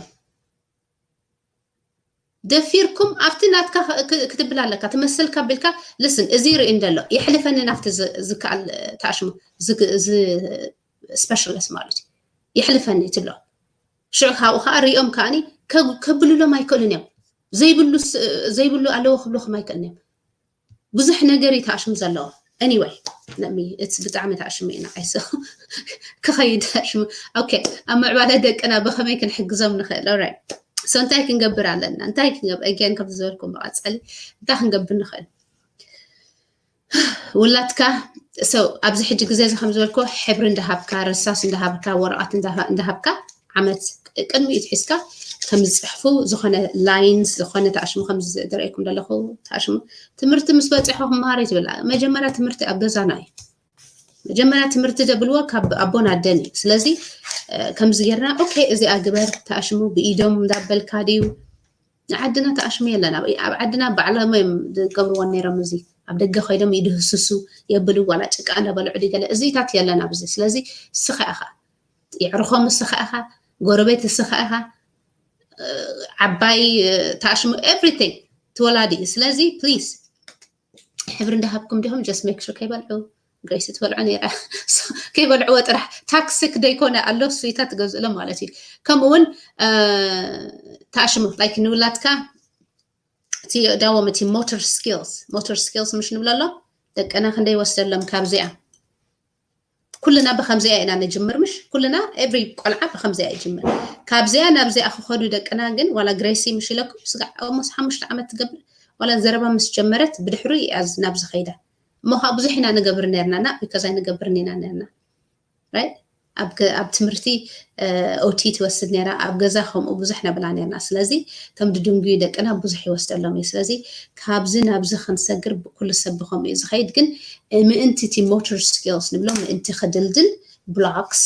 ደፊርኩም ኣብቲ ናትካ ክትብል ኣለካ ትመስል ካቢልካ ልስን እዚ ርኢ እንደሎ የሕልፈኒ ናብቲ ዝከኣል ተኣሽሙ specialist ማለት እዩ የሕልፈኒ ትብሎ ሽዑ ካብኡ ከዓ ሪኦም ከዓኒ ከብልሎም ኣይክእሉን እዮም ዘይብሉ ዘይብሉ ኣለዎ ክብልኹም ኣይክእልን እዮም ብዙሕ ነገር እዩ ተኣሽሙ ዘለዎ anyway let me it's ብጣዕሚ ተኣሽሙ ኢና ኣይስ ክኸይድ ተኣሽሙ okay ኣብ ምዕባለ ደቅና ብኸመይ ክንሕግዞም ንኽእል right so እንታይ ክንገብር ኣለና እንታይ ክንገብር again ከም ዝበልኩም መቐፀሊ እንታይ ክንገብር ንኽእል ውላድካ so ኣብዚ ሕጂ ግዜ እዚ ከም ዝበልኩ ሕብሪ እንዳሃብካ ረሳስ እንዳሃብካ ወረቐት እንዳሃብካ ዓመት ቅድሚኡ ትሒዝካ ከም ዝፅሕፉ ዝኾነ lines ዝኾነ ተኣሽሙ ከም ዝደረእኩም ዘለኹ ተኣሽሙ ትምህርቲ ምስ በፅሖ ክመሃር ትብል መጀመርያ ትምህርቲ ኣብ ገዛና እዩ መጀመርያ ትምህርቲ ዘብልዎ ካብ ኣቦን ኣደን እዩ ስለዚ ከምዚ ጌርና ኦኬ እዚኣ ግበር ተኣሽሙ ብኢዶም እንዳበልካ ድዩ ዓድና ተኣሽሙ የለን ኣብ ዓድና ባዕሎም እዮም ዝገብርዎ ነይሮም እዚ ኣብ ደገ ኮይዶም ይድህስሱ የብሉ ዋላ ጭቃ እንዳበልዑ ድገለ እዚታት የለን ኣብዚ ስለዚ ስኻ ኢኻ የዕርኾም እስኻ ኢኻ ጎረቤት እስኻ ኢኻ ዓባይ ተኣሽሙ everything ትወላዲ እዩ ስለዚ ፕሊስ ሕብሪ እንዳሃብኩም ዲኹም just make sure ከይበልዑ ግሬሲ ትበልዖ ነራ ከይበልዕዎ ጥራሕ ታክሲክ ደይኮነ ኣሎ ስዊታት ትገዝእሎም ማለት እዩ ከምኡ እውን ተኣሽሙ like ንውላድካ እቲ ዳዎም እቲ motor skills motor skills ምሽ ንብሎ ኣሎ ደቅና ክንደይ ወስደሎም ካብዚኣ ኩልና ብከምዚኣ ኢና ንጅምር ምሽ ኩልና every ቆልዓ ብከምዚኣ ይጅምር ካብዚኣ ናብዚኣ ክኸዱ ደቅና ግን ዋላ ግሬሲ ምሽ ኢለኩም ስጋዕ almost ሓሙሽተ ዓመት ትገብር ዋላ ዘረባ ምስ ጀመረት ብድሕሩ እያ ናብዚ ከይዳ እሞ ከዓ ብዙሕ ኢና ንገብር ነርና ና because ኣይንገብርን ኢና ነርና right ኣብ ትምህርቲ ኦቲ ትወስድ ነራ፣ ኣብ ገዛ ከምኡ ብዙሕ ነብላ ነርና። ስለዚ ከም ድድንጉዩ ደቅና ብዙሕ ይወስደሎም እዩ። ስለዚ ካብዚ ናብዚ ክንሰግር ኩሉ ሰብ ብከምኡ እዩ ዝኸይድ። ግን ምእንቲ እቲ ሞተር ስኪልስ ንብሎ ምእንቲ ክድልድል ብሎክስ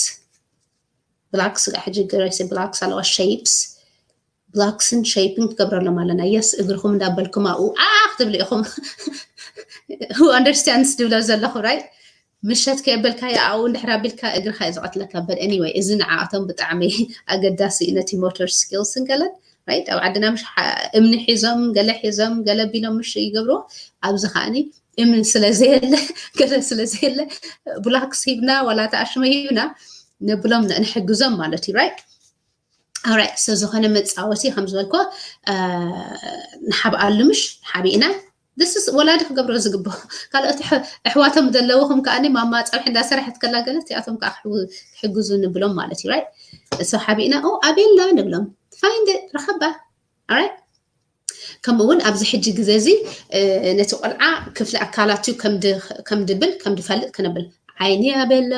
ብላክስ ጋር ሕጂ ግረሲ ብላክስ ኣለዋ ሸይፕስ ብላክስን ሸይፕን ክገብረሎም ኣለና። የስ እግርኹም እንዳበልኩም ኣብኡ ኣኽ ትብሉ ኢኹም። Who understands ድብሎ ዘለኹ right? ምሸት ከየበልካዮ ኣብኡ እንድሕር ኣቢልካ እግርኻ እዩ ዝቐትለካ። But anyway እዚ ንዓኣቶም ብጣዕሚ ኣገዳሲ እዩ ነቲ ሞተር ስኪልስን ገለን right? ኣብ ዓድና ምሽ እምኒ ሒዞም ገለ ሒዞም ገለ ቢሎም ምሽ ይገብርዎ። ኣብዚ ከዓኒ እምኒ ስለዘየለ ገለ ስለዘየለ ብላክስ ሂብና ዋላ ተኣሽመ ሂብና ነብሎም ንሕግዞም ማለት እዩ right? Alright so ዝኾነ መፃወቲ ከም ዝበልኮ ንሓብኣሉ ምሽ ሓቢእና this is ወላዲ ክገብሮ ዝግብኦ ካልኦት ኣሕዋቶም ዘለውኹም ከዓኒ ማማ ፀብሒ እንዳሰራሐት ከላ ገለ እቲኣቶም ከዓ ክሕግዙ ንብሎም ማለት እዩ right? So ሓቢእና ኦ ኣቤላ ንብሎም find it ረኸባ right? ከምኡ እውን ኣብዚ ሕጂ ግዜ እዚ ነቲ ቆልዓ ክፍሊ ኣካላት እዩ ከም ድብል ከም ድፈልጥ ክነብል ዓይኒ ኣቤላ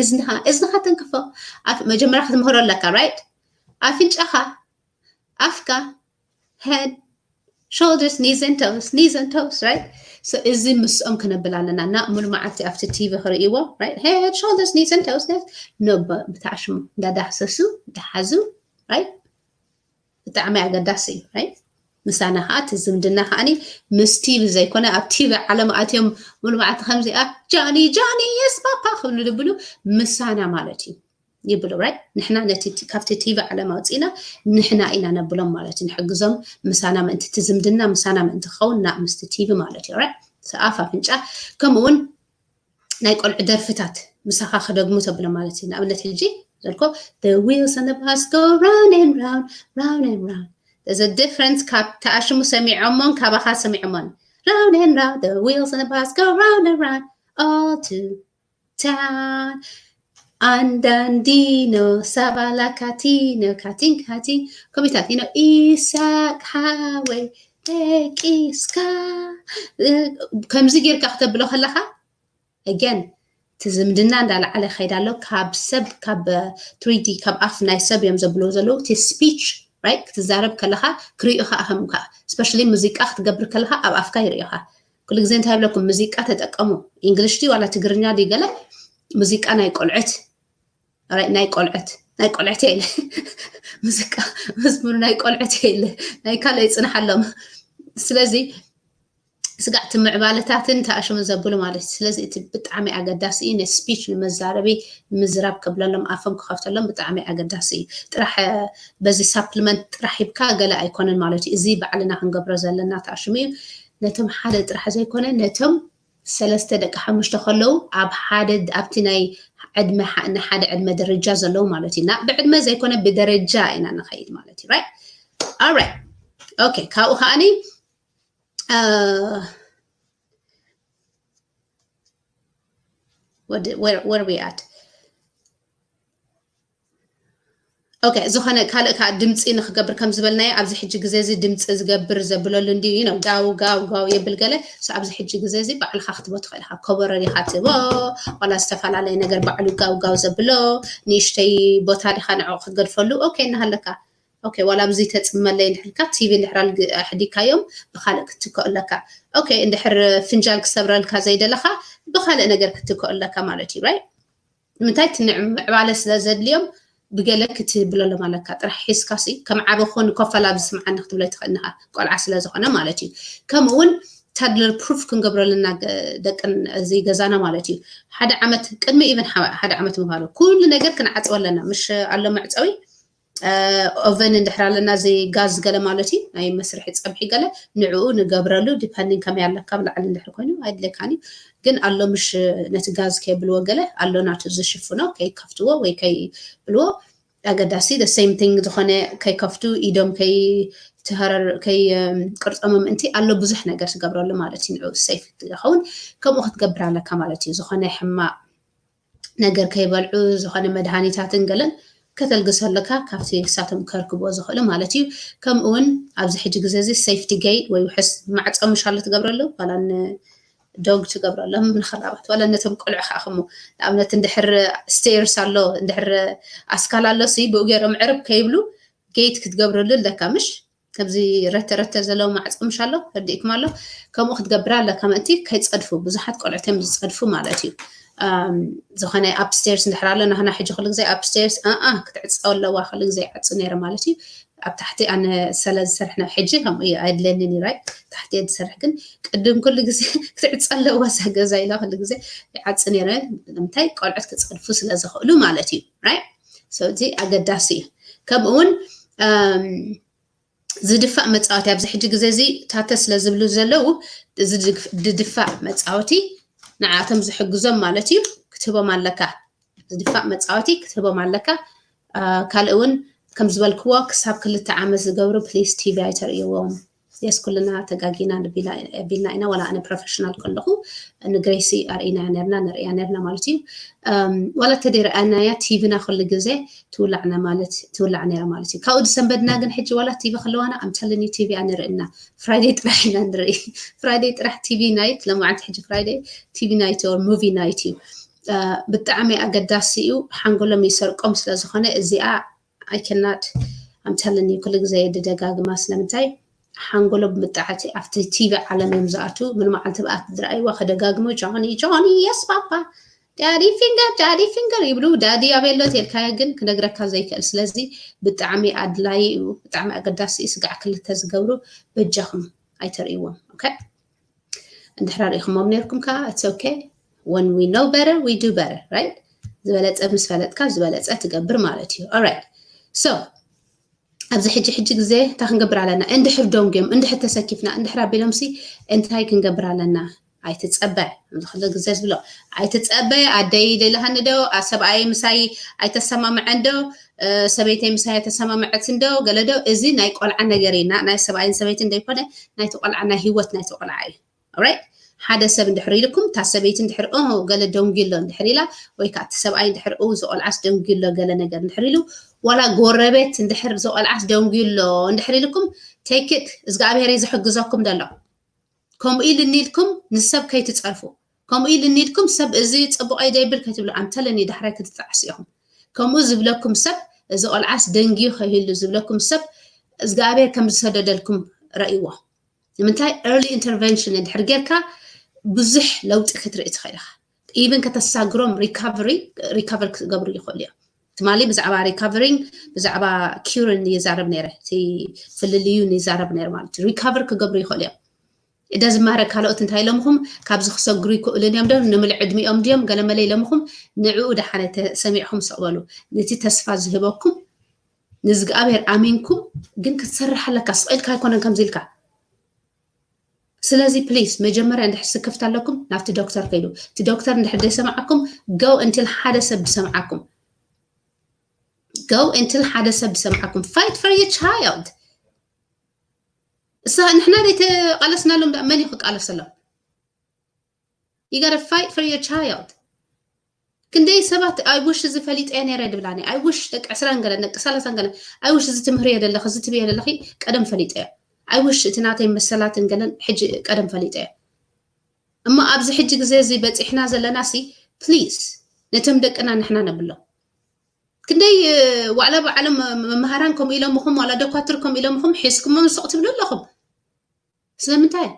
እዝንኻ እዝንኻ ተንክፎ መጀመርያ ክትምህሮ ኣለካ right? ኣፍንጫኻ ኣፍካ head shoulders knees and toes knees and toes right? So እዚ ምስኦም ክነብል ኣለና እና ሙሉ መዓልቲ ኣብቲ ቲቪ ክርእይዎ right? Head shoulders knees and toes no ብታዕሽሙ እንዳዳህሰሱ እንዳሓዙ right? ብጣዕሚ ኣገዳሲ እዩ right? ምሳና ከዓ እቲ ዝምድና ከዓኒ ምስ ቲቪ ዘይኮነ ኣብ ቲቪ ዓለም ኣትዮም ሙሉ መዓልቲ ከምዚኣ ጃኒ ጃኒ የስ ፓፓ ክብሉ ድብሉ ምሳና ማለት እዩ ይብሉ right? ንሕና ነቲ ካብቲ ቲቪ ዓለም ኣውፅእና ንሕና ኢና ነብሎም ማለት እዩ ንሕግዞም ምሳና ምእንቲ እቲ ዝምድና ምሳና ምእንቲ ክኸውን ና ምስቲ ቲቪ ማለት እዩ right? ኣፍ ኣፍንጫ ከምኡ እውን ናይ ቆልዑ ደርፍታት ምሳኻ ክደግሙ ተብሎ ማለት እዩ ንኣብነት ሕጂ ዘልኮ the wheels on the bus go round and round round and round there's a difference ካብ ተኣሽሙ ሰሚዖሞን ካባኻ ሰሚዖሞን round and round the wheels on the bus go round and round all to town አንዳንዲኖ ሳባላ ካቲኖ ካቲን ካቲን ኮሚታት you know ኢሳቅ ሓወይ ደቂስካ ከምዚ ጌርካ ክተብሎ ከለኻ again እቲ ዝምድና እንዳለዓለ ከይዳ ኣሎ ካብ ሰብ ካብ ትሪዲ ካብ ኣፍ ናይ ሰብ እዮም ዘብልዎ ዘለዉ እቲ speech right ክትዛረብ ከለኻ ክርእዩኻ ኣኸም ከዓ especially ሙዚቃ ክትገብር ከለኻ ኣብ ኣፍካ ይርእዩኻ ኩሉ ግዜ እንታይ ይብለኩም ሙዚቃ ተጠቀሙ English ድዩ ዋላ ትግርኛ ድዩ ገለ ሙዚቃ ናይ ቆልዑት ናይ ቆልዑት ናይ ቆልዑት የለ ሙዚቃ መዝሙር ናይ ቆልዑት የለ ናይ ካልኦ ይፅንሓሎም ስለዚ ስጋዕቲ ምዕባለታትን ተኣሽሙ ዘብሉ ማለት እዩ ስለዚ እቲ ብጣዕሚ ኣገዳሲ እዩ ነቲ speech ንመዛረቢ ንምዝራብ ከብለሎም ኣፎም ክኸፍተሎም ብጣዕሚ ኣገዳሲ እዩ ጥራሕ በዚ supplement ጥራሕ ሂብካ ገለ ኣይኮነን ማለት እዩ እዚ ባዕልና ክንገብሮ ዘለና ተኣሽሙ እዩ ነቶም ሓደ ጥራሕ ዘይኮነ ነቶም ሰለስተ ደቂ ሓሙሽተ ከለዉ ኣብ ሓደ ኣብቲ ናይ ዕድመ ንሓደ ዕድመ ደረጃ ዘለዉ ማለት እዩ ናብ ብዕድመ ዘይኮነ ብደረጃ ኢና ንኸይድ ማለት እዩ right? Alright okay ካብኡ ከዓኒ what where, where we at okay ዝኾነ ካልእ ከዓ ድምፂ ንክገብር ከም ዝበልናዮ ኣብዚ ሕጂ ግዜ እዚ ድምፂ ዝገብር ዘብለሉ እንዲ you know ጋው ጋው ጋው የብል ገለ so ኣብዚ ሕጂ ግዜ እዚ ባዕልካ ክትቦ ትኽእል ኢካ ከበሮ ዲካ ትቦ ዋላ ዝተፈላለየ ነገር ባዕሉ ጋው ጋው ዘብሎ ንእሽተይ ቦታ ዲካ ንዕኡ ክትገድፈሉ okay እናሃለካ okay ዋላ ኣብዚ ተፅመለይ እንድሕልካ ቲቪ እንድሕር ኣሕዲካዮም ብካልእ ክትትከኦ ኣለካ okay እንድሕር ፍንጃል ክሰብረልካ ዘይደለካ ብካልእ ነገር ክትትከኦ ኣለካ ማለት እዩ right ንምንታይ እቲ ምዕባለ ስለ ዘድልዮም ብገለ ክትብለሎም ኣለካ ጥራሕ ሒዝካ ሲ ከም ዓበ ኮን ኮፈላ ዝስምዓኒ ክትብሎ ትኽእል ኢኻ ቆልዓ ስለ ዝኾነ ማለት እዩ ከምኡ እውን toddler proof ክንገብረልና ደቅን እዚ ገዛና ማለት እዩ ሓደ ዓመት ቅድሚ even ሓደ ዓመት ምባሉ ኩሉ ነገር ክንዓፅወ ኣለና ምሽ ኣሎ መዕፀዊ ኦቨን እንድሕር ኣለና እዚ ጋዝ ገለ ማለት እዩ ናይ መስርሒ ፀብሒ ገለ ንዕኡ ንገብረሉ depending ከመይ ኣለካ ብላዕሊ እንድሕር ኮይኑ ኣይድለካን እዩ ግን ኣሎ ምሽ ነቲ ጋዝ ከየብልዎ ገለ ኣሎ ናቱ ዝሽፍኖ ከይከፍትዎ ወይ ከይብልዎ ኣገዳሲ the same thing ዝኾነ ከይከፍቱ ኢዶም ከይትህረር ከይ ቅርፆም ምእንቲ ኣሎ ብዙሕ ነገር ትገብረሉ ማለት እዩ ንዕኡ safe ዝኸውን ከምኡ ክትገብር ኣለካ ማለት እዩ ዝኾነ ሕማቕ ነገር ከይበልዑ ዝኾነ መድሃኒታትን ገለን ከተልግሰለካ ካብቲ ንሳቶም ከርክብዎ ዝኽእሉ ማለት እዩ ከምኡ እውን ኣብዚ ሕጂ ግዜ እዚ safety gate ወይ ውሕስ ማዕፆ ምሻሎ ትገብረሉ ዋላ ዶግ ትገብረሎም ንክራባት ዋላ ነቶም ቆልዑ ከዓ ከምኡ ንኣብነት እንድሕር stairs ኣሎ እንድሕር ኣስካል ኣሎ ሲ ብኡ ገይሮም ዕርብ ከይብሉ gate ክትገብረሉ ኣለካ ምሽ ከምዚ ረተ ረተ ዘለዎ ማዕፆ ምሽ ኣሎ ተርዲእኩም ኣሎ ከምኡ ክትገብር ኣለካ ምእንቲ ከይፀድፉ ብዙሓት ቆልዑት እዮም ዝፀድፉ ማለት እዩ ዝኾነ upstairs እንድሕር ኣሎ ናህና ሕጂ ኩሉ ግዜ upstairs ኣኣ ክትዕፀው ኣለዋ ኩሉ ግዜ ይዓፁ ነይረ ማለት እዩ ኣብ ታሕቲ ኣነ ሰለ ዝሰርሕ ናብ ሕጂ ከምኡ ኣድለኒን ይራይ ታሕቲ ዝሰርሕ ግን ቅድም ኩሉ ግዜ ክትዕፀ ኣለዋ እዛ ገዛ ኢላ ኩሉ ግዜ ይዓፂ ነይረ ንምንታይ ቆልዑት ክፀድፉ ስለ ዝኽእሉ ማለት እዩ right so እዚ ኣገዳሲ እዩ ከምኡ እውን ዝድፋእ መፃወቲ ኣብዚ ሕጂ ግዜ እዚ ታተ ስለ ዝብሉ ዘለዉ ዝድፋእ መፃወቲ ንዓቶም ዝሕግዞም ማለት እዩ ክትህቦም ኣለካ ዝድፋእ መፃወቲ ክትህቦም ኣለካ ካልእ እውን ከም ዝበልክዎ ክሳብ ክልተ ዓመት ዝገብሩ please TV ኣይተርእይዎም yes ኩልና ተጋጊና ቢልና ኢና ዋላ ኣነ professional ከለኹ ንግሬሲ ኣርእና ነርና ንርእያ ነርና ማለት እዩ ዋላ ተደይረኣናያ ቲቪና ኩሉ ግዜ ትውላዕና ማለት ትውላዕ ነራ ማለት እዩ ካብኡ ዝሰንበድና ግን ሕጂ ዋላ ቲቪ ከለዋና I'm telling you TV ኣንርእና Friday ጥራሕ ኢና ንርኢ Friday ጥራሕ TV night ለማዓንቲ ሕጂ Friday TV night or movie night እዩ ብጣዕሚ ኣገዳሲ እዩ ሓንጎሎም ይሰርቆም ስለ ዝኾነ እዚኣ I cannot I'm telling you ኩሉ ግዜ ድደጋግማ ስለምንታይ ሓንጎሎ ብምጣዕቲ ኣብቲ ቲቪ ዓለም እዮም ዝኣቱ ምን መዓልቲ ብኣት ዝረኣይዋ ከደጋግሞ ጆኒ ጆኒ yes papa daddy finger daddy finger ይብሉ daddy ኣበሎ ተልካዮ ግን ክነግረካ ዘይክእል ስለዚ ብጣዕሚ ኣድላይ እዩ ብጣዕሚ ኣገዳሲ እዩ ስጋዕ ክልተ ዝገብሩ በጃኹም ኣይተርእይዎም okay እንድሕር ርኢኹሞም ነርኩም ከዓ it's okay when we know better we do better right ዝበለፀ ምስ ፈለጥካ ዝበለፀ ትገብር ማለት እዩ alright so ኣብዚ ሕጂ ሕጂ ግዜ እንታይ ክንገብር ኣለና እንድሕር ደንጉዮም እንድሕር ተሰኪፍና እንድሕር ኣቢሎም ሲ እንታይ ክንገብር ኣለና ኣይትፀበ ኣብዚ ክልተ ግዜ ዝብሎ ኣይትፀበ ኣደይ ደልሃኒ ዶ ሰብኣይ ምሳይ ኣይተሰማምዐን ዶ ሰበይተይ ምሳይ ኣይተሰማምዐትን ዶ ገለ ዶ እዚ ናይ ቆልዓ ነገር ኢና ናይ ሰብኣይን ሰበይትን ዘይኮነ ናይቲ ቆልዓ ናይ ሂወት ናይቲ ቆልዓ እዩ right ሓደ ሰብ እንድሕር ኢልኩም እታ ሰበይቲ እንድሕር ገለ ደንጉ ኣሎ እንድሕር ኢላ ወይ ከዓ እቲ ሰብኣይ እንድሕር እዚ ቆልዓስ ደንጉ ኣሎ ገለ ነገር እንድሕር ኢሉ ዋላ ጎረቤት እንድሕር እዚ ቆልዓስ ደንጉ ኣሎ እንድሕር ኢልኩም take it እግዚኣብሔር እዩ ዝሕግዘኩም ዘሎ ከምኡ ኢልኒ ኢልኩም ንሰብ ከይትፀርፉ ከምኡ ኢልኒ ኢልኩም ሰብ እዚ ፅቡቀይ ደይብል ከይትብሉ ኣምተለኒ ዳሕራይ ክትጣዕሱ ኢኹም ከምኡ ዝብለኩም ሰብ እዚ ቆልዓስ ደንጊዩ ከይህሉ ዝብለኩም ሰብ እግዚኣብሔር ከም ዝሰደደልኩም ረእይዎ ንምንታይ early intervention እንድሕር ጌርካ ብዙሕ ለውጢ ክትርኢ ትኽእል ኢኻ even ከተሳግሮም recovery recover ክገብሩ ይኽእሉ እዮም ትማሊ ብዛዕባ recovering ብዛዕባ cure ይዛረብ ነይረ እቲ ፍልልዩ ይዛረብ ነይረ ማለት recover ክገብሩ ይኽእሉ እዮም እደ ዝማረ ካልኦት እንታይ ኢሎምኹም ካብዚ ክሰግሩ ይክእሉ እዮም ዶ ንምልዕ ዕድሚኦም ድዮም ገለመለ ኢሎምኹም ንዕኡ ደሓነ ሰሚዕኹም ስቕበሉ ነቲ ተስፋ ዝህበኩም ንእግዚኣብሔር ኣሚንኩም ግን ክትሰርሕ ኣለካ ስቕ ኢልካ ኣይኮነን ከምዚ ኢልካ ስለዚ ፕሊስ መጀመርያ እንድሕር ስክፍት ኣለኩም ናብቲ ዶክተር ከይዱ እቲ ዶክተር እንድሕር ዘይሰምዓኩም go until ሓደ ሰብ ዝሰምዓኩም go until ሓደ ሰብ ዝሰምዓኩም fight for your child እሳ ንሕና ዘይተቃለስናሎም ዳ መን እዩ ክቃለሰሎም you gotta fight for your child ክንደይ ሰባት I wish እዚ ፈሊጠ ነረ ድብላኒ I wish ደቂ ዕስራን ገለን ደቂ ሰላሳን ገለን I wish እዚ ትምህርዮ ዘለኺ እዚ ትብዮ ዘለኺ ቀደም ፈሊጠዮ I wish እቲ ናተይ መሰላትን ገለን ሕጂ ቀደም ፈሊጠዮ እሞ ኣብዚ ሕጂ ግዜ እዚ በፂሕና ዘለና ሲ ፕሊስ ነቶም ደቅና ንሕና ነብሎም ክንደይ ዋዕላ ባዕሎም መምሃራን ከምኡ ኢሎምኹም ዋላ ደኳትር ከምኡ ኢሎምኹም ሒዝኩሞም ስቕ ትብሉ ኣለኹም ስለምንታይ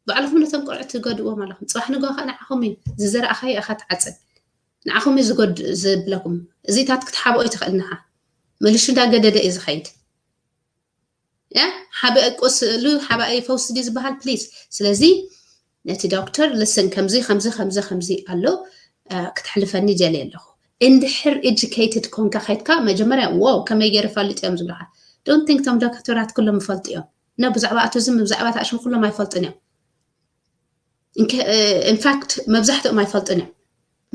ባዕልኹም ነቶም ቆልዑት ትገድዎም ኣለኹም ፅባሕ ንግሆ ከዓ ንዓኹም እዩ ዝዘራእኻዮ ኢኻ ትዓፅድ ንዓኹም እዩ ዝጎድ ዝብለኩም እዚታት ክትሓብኦ ይትኽእል ንኻ መልሹ እንዳገደደ እዩ ዝኸይድ ያ ሓበ ቁስሉ ሓባኢ ፈውስ ድዩ ዝበሃል ፕሊዝ ስለዚ ነቲ ዶክተር ልስን ከምዚ ከምዚ ከምዚ ከምዚ ኣሎ ክተሕልፈኒ ደልየ ኣለኹ እንድሕር educated ኮንካ ከይድካ መጀመርያ wow ከመይ ገይረ ፈልጥ እዮም ዝብልካ don't think ቶም ዶክተራት ኩሎም ይፈልጡ እዮም ነ ብዛዕባ ኣቲዝም ብዛዕባ ታሽም ኩሎም ኣይፈልጡን እዮም in fact መብዛሕትኦም ኣይፈልጡን እዮም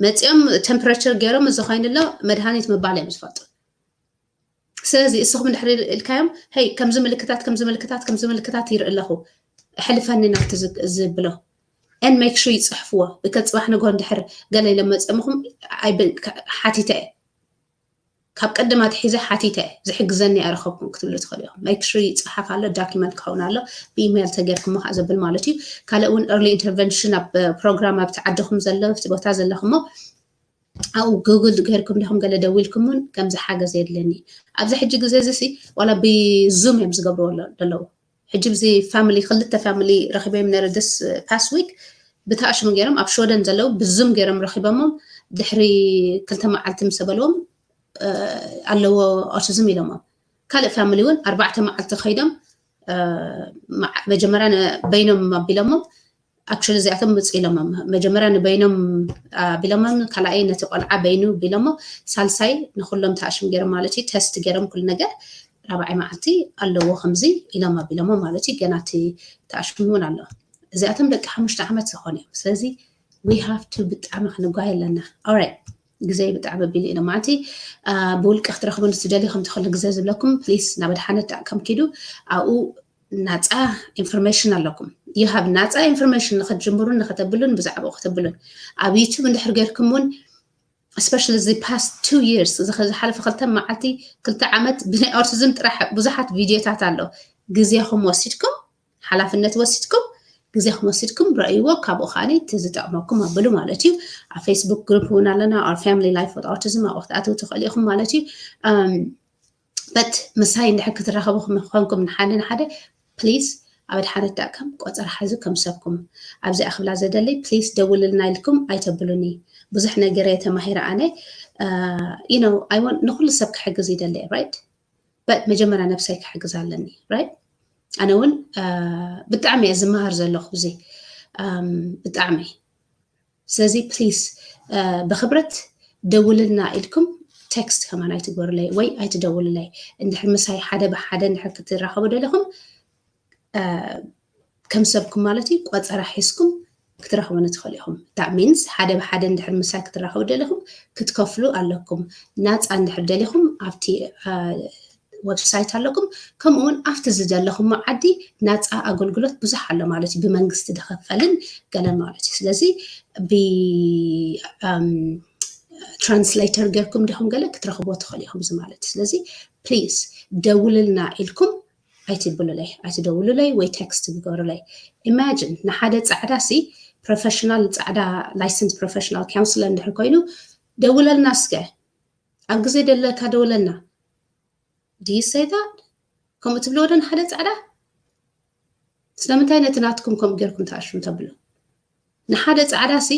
መፂኦም temperature ገይሮም እዚ ኮይኑሎ መድሃኒት ምባል እዮም ዝፈልጡ ስለዚ እስኹም እንድሕር ኢልካዮም ሄይ ከምዚ ምልክታት ከምዚ ምልክታት ከምዚ ምልክታት ይርኢ ኣለኹ ሕልፈኒ ናብቲ ዝብሎ and make sure ይፅሕፍዎ because ፅባሕ ንግሆ እንድሕር ገለ ኢሎም መፅኦምኹም ሓቲተ እየ ካብ ቀደም ኣትሒዘ ሓቲተ ዝሕግዘኒ ኣይረኸብኩን ክትብሉ ትኽእሉ ኢኹም። Make sure ይፅሓፍ ኣሎ፣ document ክኸውን ኣሎ፣ ብኢሜይል ተገይርኩሞ ከዓ ዘብል ማለት እዩ። ካልእ እውን early intervention ኣብ ፕሮግራም ኣብቲ ዓድኹም ዘሎ ኣብቲ ቦታ ዘለኹሞ ኣብኡ ጉግል ገይርኩም ዲኹም ገለ ደዊልኩም እውን ከምዚ ሓገዝ የድለኒ ኣብዚ ሕጂ ግዜ እዚ ሲ ዋላ ብዙም እዮም ዝገብርዎ ዘለዉ። ሕጂ ብዚ ፋሚሊ ክልተ ፋሚሊ ረኺቦም ነረ this past week ብተኣሽሙ ገይሮም ኣብ ሽወደን ዘለዉ ብዙም ገይሮም ረኺቦሞም ድሕሪ ክልተ መዓልቲ ምስ በልዎም ኣለዎ ኦቲዝም ኢሎሞም። ካልእ ፋሚሊ እውን ኣርባዕተ መዓልቲ ከይዶም መጀመርያ በይኖም ኣቢሎሞም። Actually እዚኣቶም ምፅ ኢሎሞም መጀመርያ ንበይኖም ኣቢሎሞም ካልኣይ ነቲ ቆልዓ በይኑ ቢሎሞ ሳልሳይ ንኩሎም ተኣሽም ገይሮም ማለት እዩ። ተስት ገይሮም ኩሉ ነገር ራብዓይ መዓልቲ ኣለዎ ከምዚ ኢሎም ኣቢሎሞ ማለት እዩ። ገና እቲ ተኣሽም እውን ኣሎ። እዚኣቶም ደቂ ሓሙሽተ ዓመት ዝኾኑ እዮም። ስለዚ we have to ብጣዕሚ ክንጓየ ኣለና። Alright ግዜ ብጣዕሚ ኣቢሉ እዩ ማለት ብውልቂ ክትረኽቡ ንትደልዩ ከምቲ ኩሉ ግዜ ዝብለኩም please ናብ ኣድሓነት ዳት ኮም ኪዱ ኣብኡ ናፃ ኢንፎርሜሽን ኣለኩም። You have ናፃ ኢንፎርሜሽን ንክትጅምሩን ንክተብሉን ብዛዕባኡ ክተብሉን ኣብ ዩቱብ እንድሕር ገይርኩም እውን especially the past two years እዚ ዝሓለፈ ክልተ መዓልቲ ክልተ ዓመት ብናይ ኦቲዝም ጥራሕ ብዙሓት ቪድዮታት ኣሎ። ግዜኹም ወሲድኩም ሓላፍነት ወሲድኩም ግዜኹም ወሲድኩም ረእይዎ። ካብኡ ከዓ እቲ ዝጠቕመኩም ኣብሉ ማለት እዩ። ኣብ ፌስቡክ ግሩፕ እውን ኣለና። Our family life with autism ኣብኡ ክትኣትዉ ትኽእሉ ኢኹም ማለት እዩ። But ምሳይ እንድሕር ክትራኸቡ ኮንኩም ንሓደ ንሓደ please ኣብ ኣድሓነት ዳት ኮም ቆፀራ ሓዙ ከም ሰብኩም ኣብዚኣ ክብላ ዘደለይ please ደውልልና ኢልኩም ኣይተብሉኒ። ብዙሕ ነገር እየ ተማሂረ ኣነ። You know I want ንኩሉ ሰብ ክሕግዝ ይደለ right but መጀመርያ ነብሰይ ክሕግዝ ኣለኒ right። ኣነ እውን ብጣዕሚ እየ ዝመሃር ዘለኹ እዚ ብጣዕሚ። ስለዚ please ብክብረት ደውልልና ኢልኩም ቴክስት ከማን ኣይትግበሩለይ ወይ ኣይትደውሉለይ። እንድሕር ምሳይ ሓደ ብሓደ እንድሕር ክትራኸቡ ደለኹም ከም ሰብኩም ማለት እዩ ቆፀራ ሒዝኩም ክትረኽቡኒ ትኽእሉ ኢኹም። That means ሓደ ብሓደ እንድሕር ምሳይ ክትራኸቡ ደለኹም ክትከፍሉ ኣለኩም። ናፃ እንድሕር ደሊኹም ኣብቲ ዌብሳይት ኣለኩም። ከምኡ እውን ኣብቲ ዝደለኹሞ ዓዲ ናፃ ኣገልግሎት ብዙሕ ኣሎ ማለት እዩ። ብመንግስቲ ዝኸፈልን ገለን ማለት እዩ። ስለዚ ብ ትራንስሌተር ጌርኩም ዲኹም ገለ ክትረኽቦ ትኽእሉ ኢኹም እዚ ማለት እዩ። ስለዚ please ደውልልና ኢልኩም ኣይትብሉለይ ኣይትደውሉለይ ወይ ቴክስት ግበሩለይ። Imagine ንሓደ ፃዕዳ ሲ ፕሮፌሽናል ፃዕዳ ላይሰንስ ፕሮፌሽናል ካውንስለር እንድሕር ኮይኑ ደውለልና እስከ ኣብ ግዜ ደለካ ደውለልና። Do you say that? ከምኡ ትብልዎ ዶ ንሓደ ፃዕዳ? ስለምንታይ ነቲ ናትኩም ከምኡ ጌርኩም ተኣሽሙ ተብሉ? ንሓደ ፃዕዳ ሲ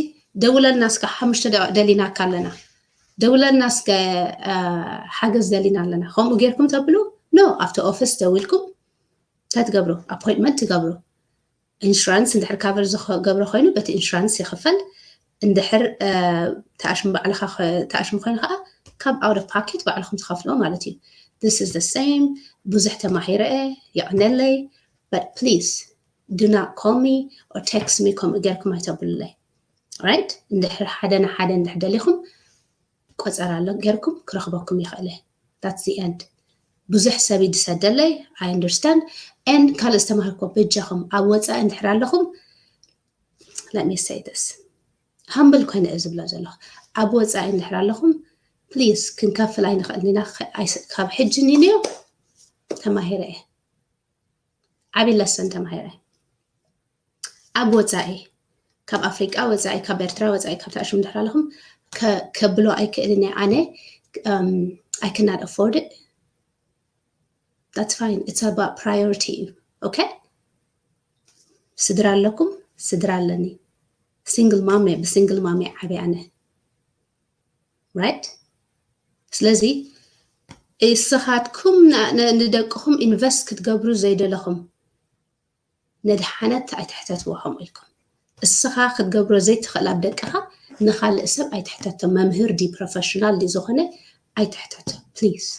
ደውለልና እስከ ሓሙሽተ ደሊናካ ኣለና ደውለልና እስከ ሓገዝ ደሊና ኣለና ከምኡ ጌርኩም ተብሉ? No ኣብቲ ኦፊስ ደዊልኩም እንታይ ትገብሩ? ኣፖይንትመንት ትገብሩ። ኢንሹራንስ እንድሕር ካቨር ዝገብሮ ኮይኑ በቲ ኢንሹራንስ ይኽፈል። እንድሕር ተኣሽሙ ባዕልኻ ተኣሽሙ ኮይኑ ከዓ ካብ out of pocket ባዕልኹም ትኸፍልዎ ማለት እዩ። This is the same ብዙሕ ተማሂረ እየ የቕነለይ but please do not call me or text me ከምኡ ጌርኩም ኣይተብሉለይ። Right እንድሕር ሓደ ንሓደ እንድሕር ደሊኹም ቆፀራ ኣሎ ጌርኩም ክረኽበኩም ይኽእል እየ። That's the end። ብዙሕ ሰብ እዩ ዝሰደለይ I understand and ካልእ ዝተማሃርኮ በጃኹም ኣብ ወፃኢ እንድሕር ኣለኹም let me say this humble ኮይነ እየ ዝብሎ ዘለኹ ኣብ ወፃኢ እንድሕር ኣለኹም please ክንከፍል ኣይንኽእልን ኢና። ካብ ሕጂ ንንዮ ተማሂረ እየ ዓብዪ ለሰን ተማሂረ። ኣብ ወፃኢ ካብ ኣፍሪቃ ወፃኢ ካብ ኤርትራ ወፃኢ ካብ ተኣሽሙ እንድሕር ኣለኹም ከብሎ ኣይክእልን እየ ኣነ። I cannot afford it. That's fine. It's about priority እዩ። Okay ስድራ ኣለኩም ስድራ ኣለኒ። ሲንግል ማም እየ ብሲንግል ማም እየ ዓብየ ኣነ። Right ስለዚ እስኻትኩም ንደቅኹም ኢንቨስት ክትገብሩ ዘይደለኹም ነድሓነት ኣይትሕተትዎ ከምኡ ኢልኩም እስኻ ክትገብሮ ዘይትኽእል ኣብ ደቅኻ ንኻልእ ሰብ ኣይትሕተቶ። መምህር ድዩ ፕሮፌሽናል ድዩ ዝኾነ ኣይትሕተቶ please።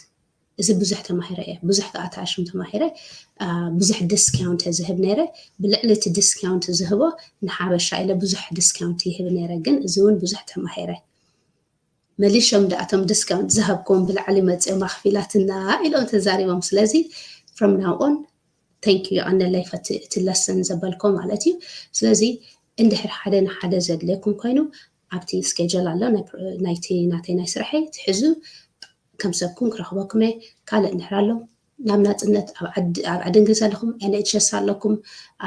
እዚ ብዙሕ ተማሂረ እየ ብዙሕ ከዓ ተኣሽም ተማሂረ ብዙሕ ዲስካውንት እየ ዝህብ ነይረ። ብልዕሊ እቲ ዲስካውንት ዝህቦ ንሓበሻ ኢለ ብዙሕ ዲስካውንት ይህብ ነይረ ግን እዚ እውን ብዙሕ ተማሂረ። መሊሾም ደኣ እቶም ዲስካውንት ዝሃብክዎም ብላዕሊ መፂኦም ኣኽፊላትና ኢሎም ተዛሪቦም። ስለዚ from now on thank you ኣነ ላይፈ እቲ ለሰን ዘበልኮ ማለት እዩ። ስለዚ እንድሕር ሓደ ንሓደ ዘድልየኩም ኮይኑ ኣብቲ ስኬጀል ኣሎ ናይቲ ናተይ ናይ ስርሐይ ትሕዙ ከም ሰብኩም ክረኽበኩም እየ። ካልእ እንድሕር ኣሎ ናብ ናፅነት ኣብ ዓዲ ኣብ ዓዲ እንግሊዝ ኣለኹም፣ ኤንኤችኤስ ኣለኩም፣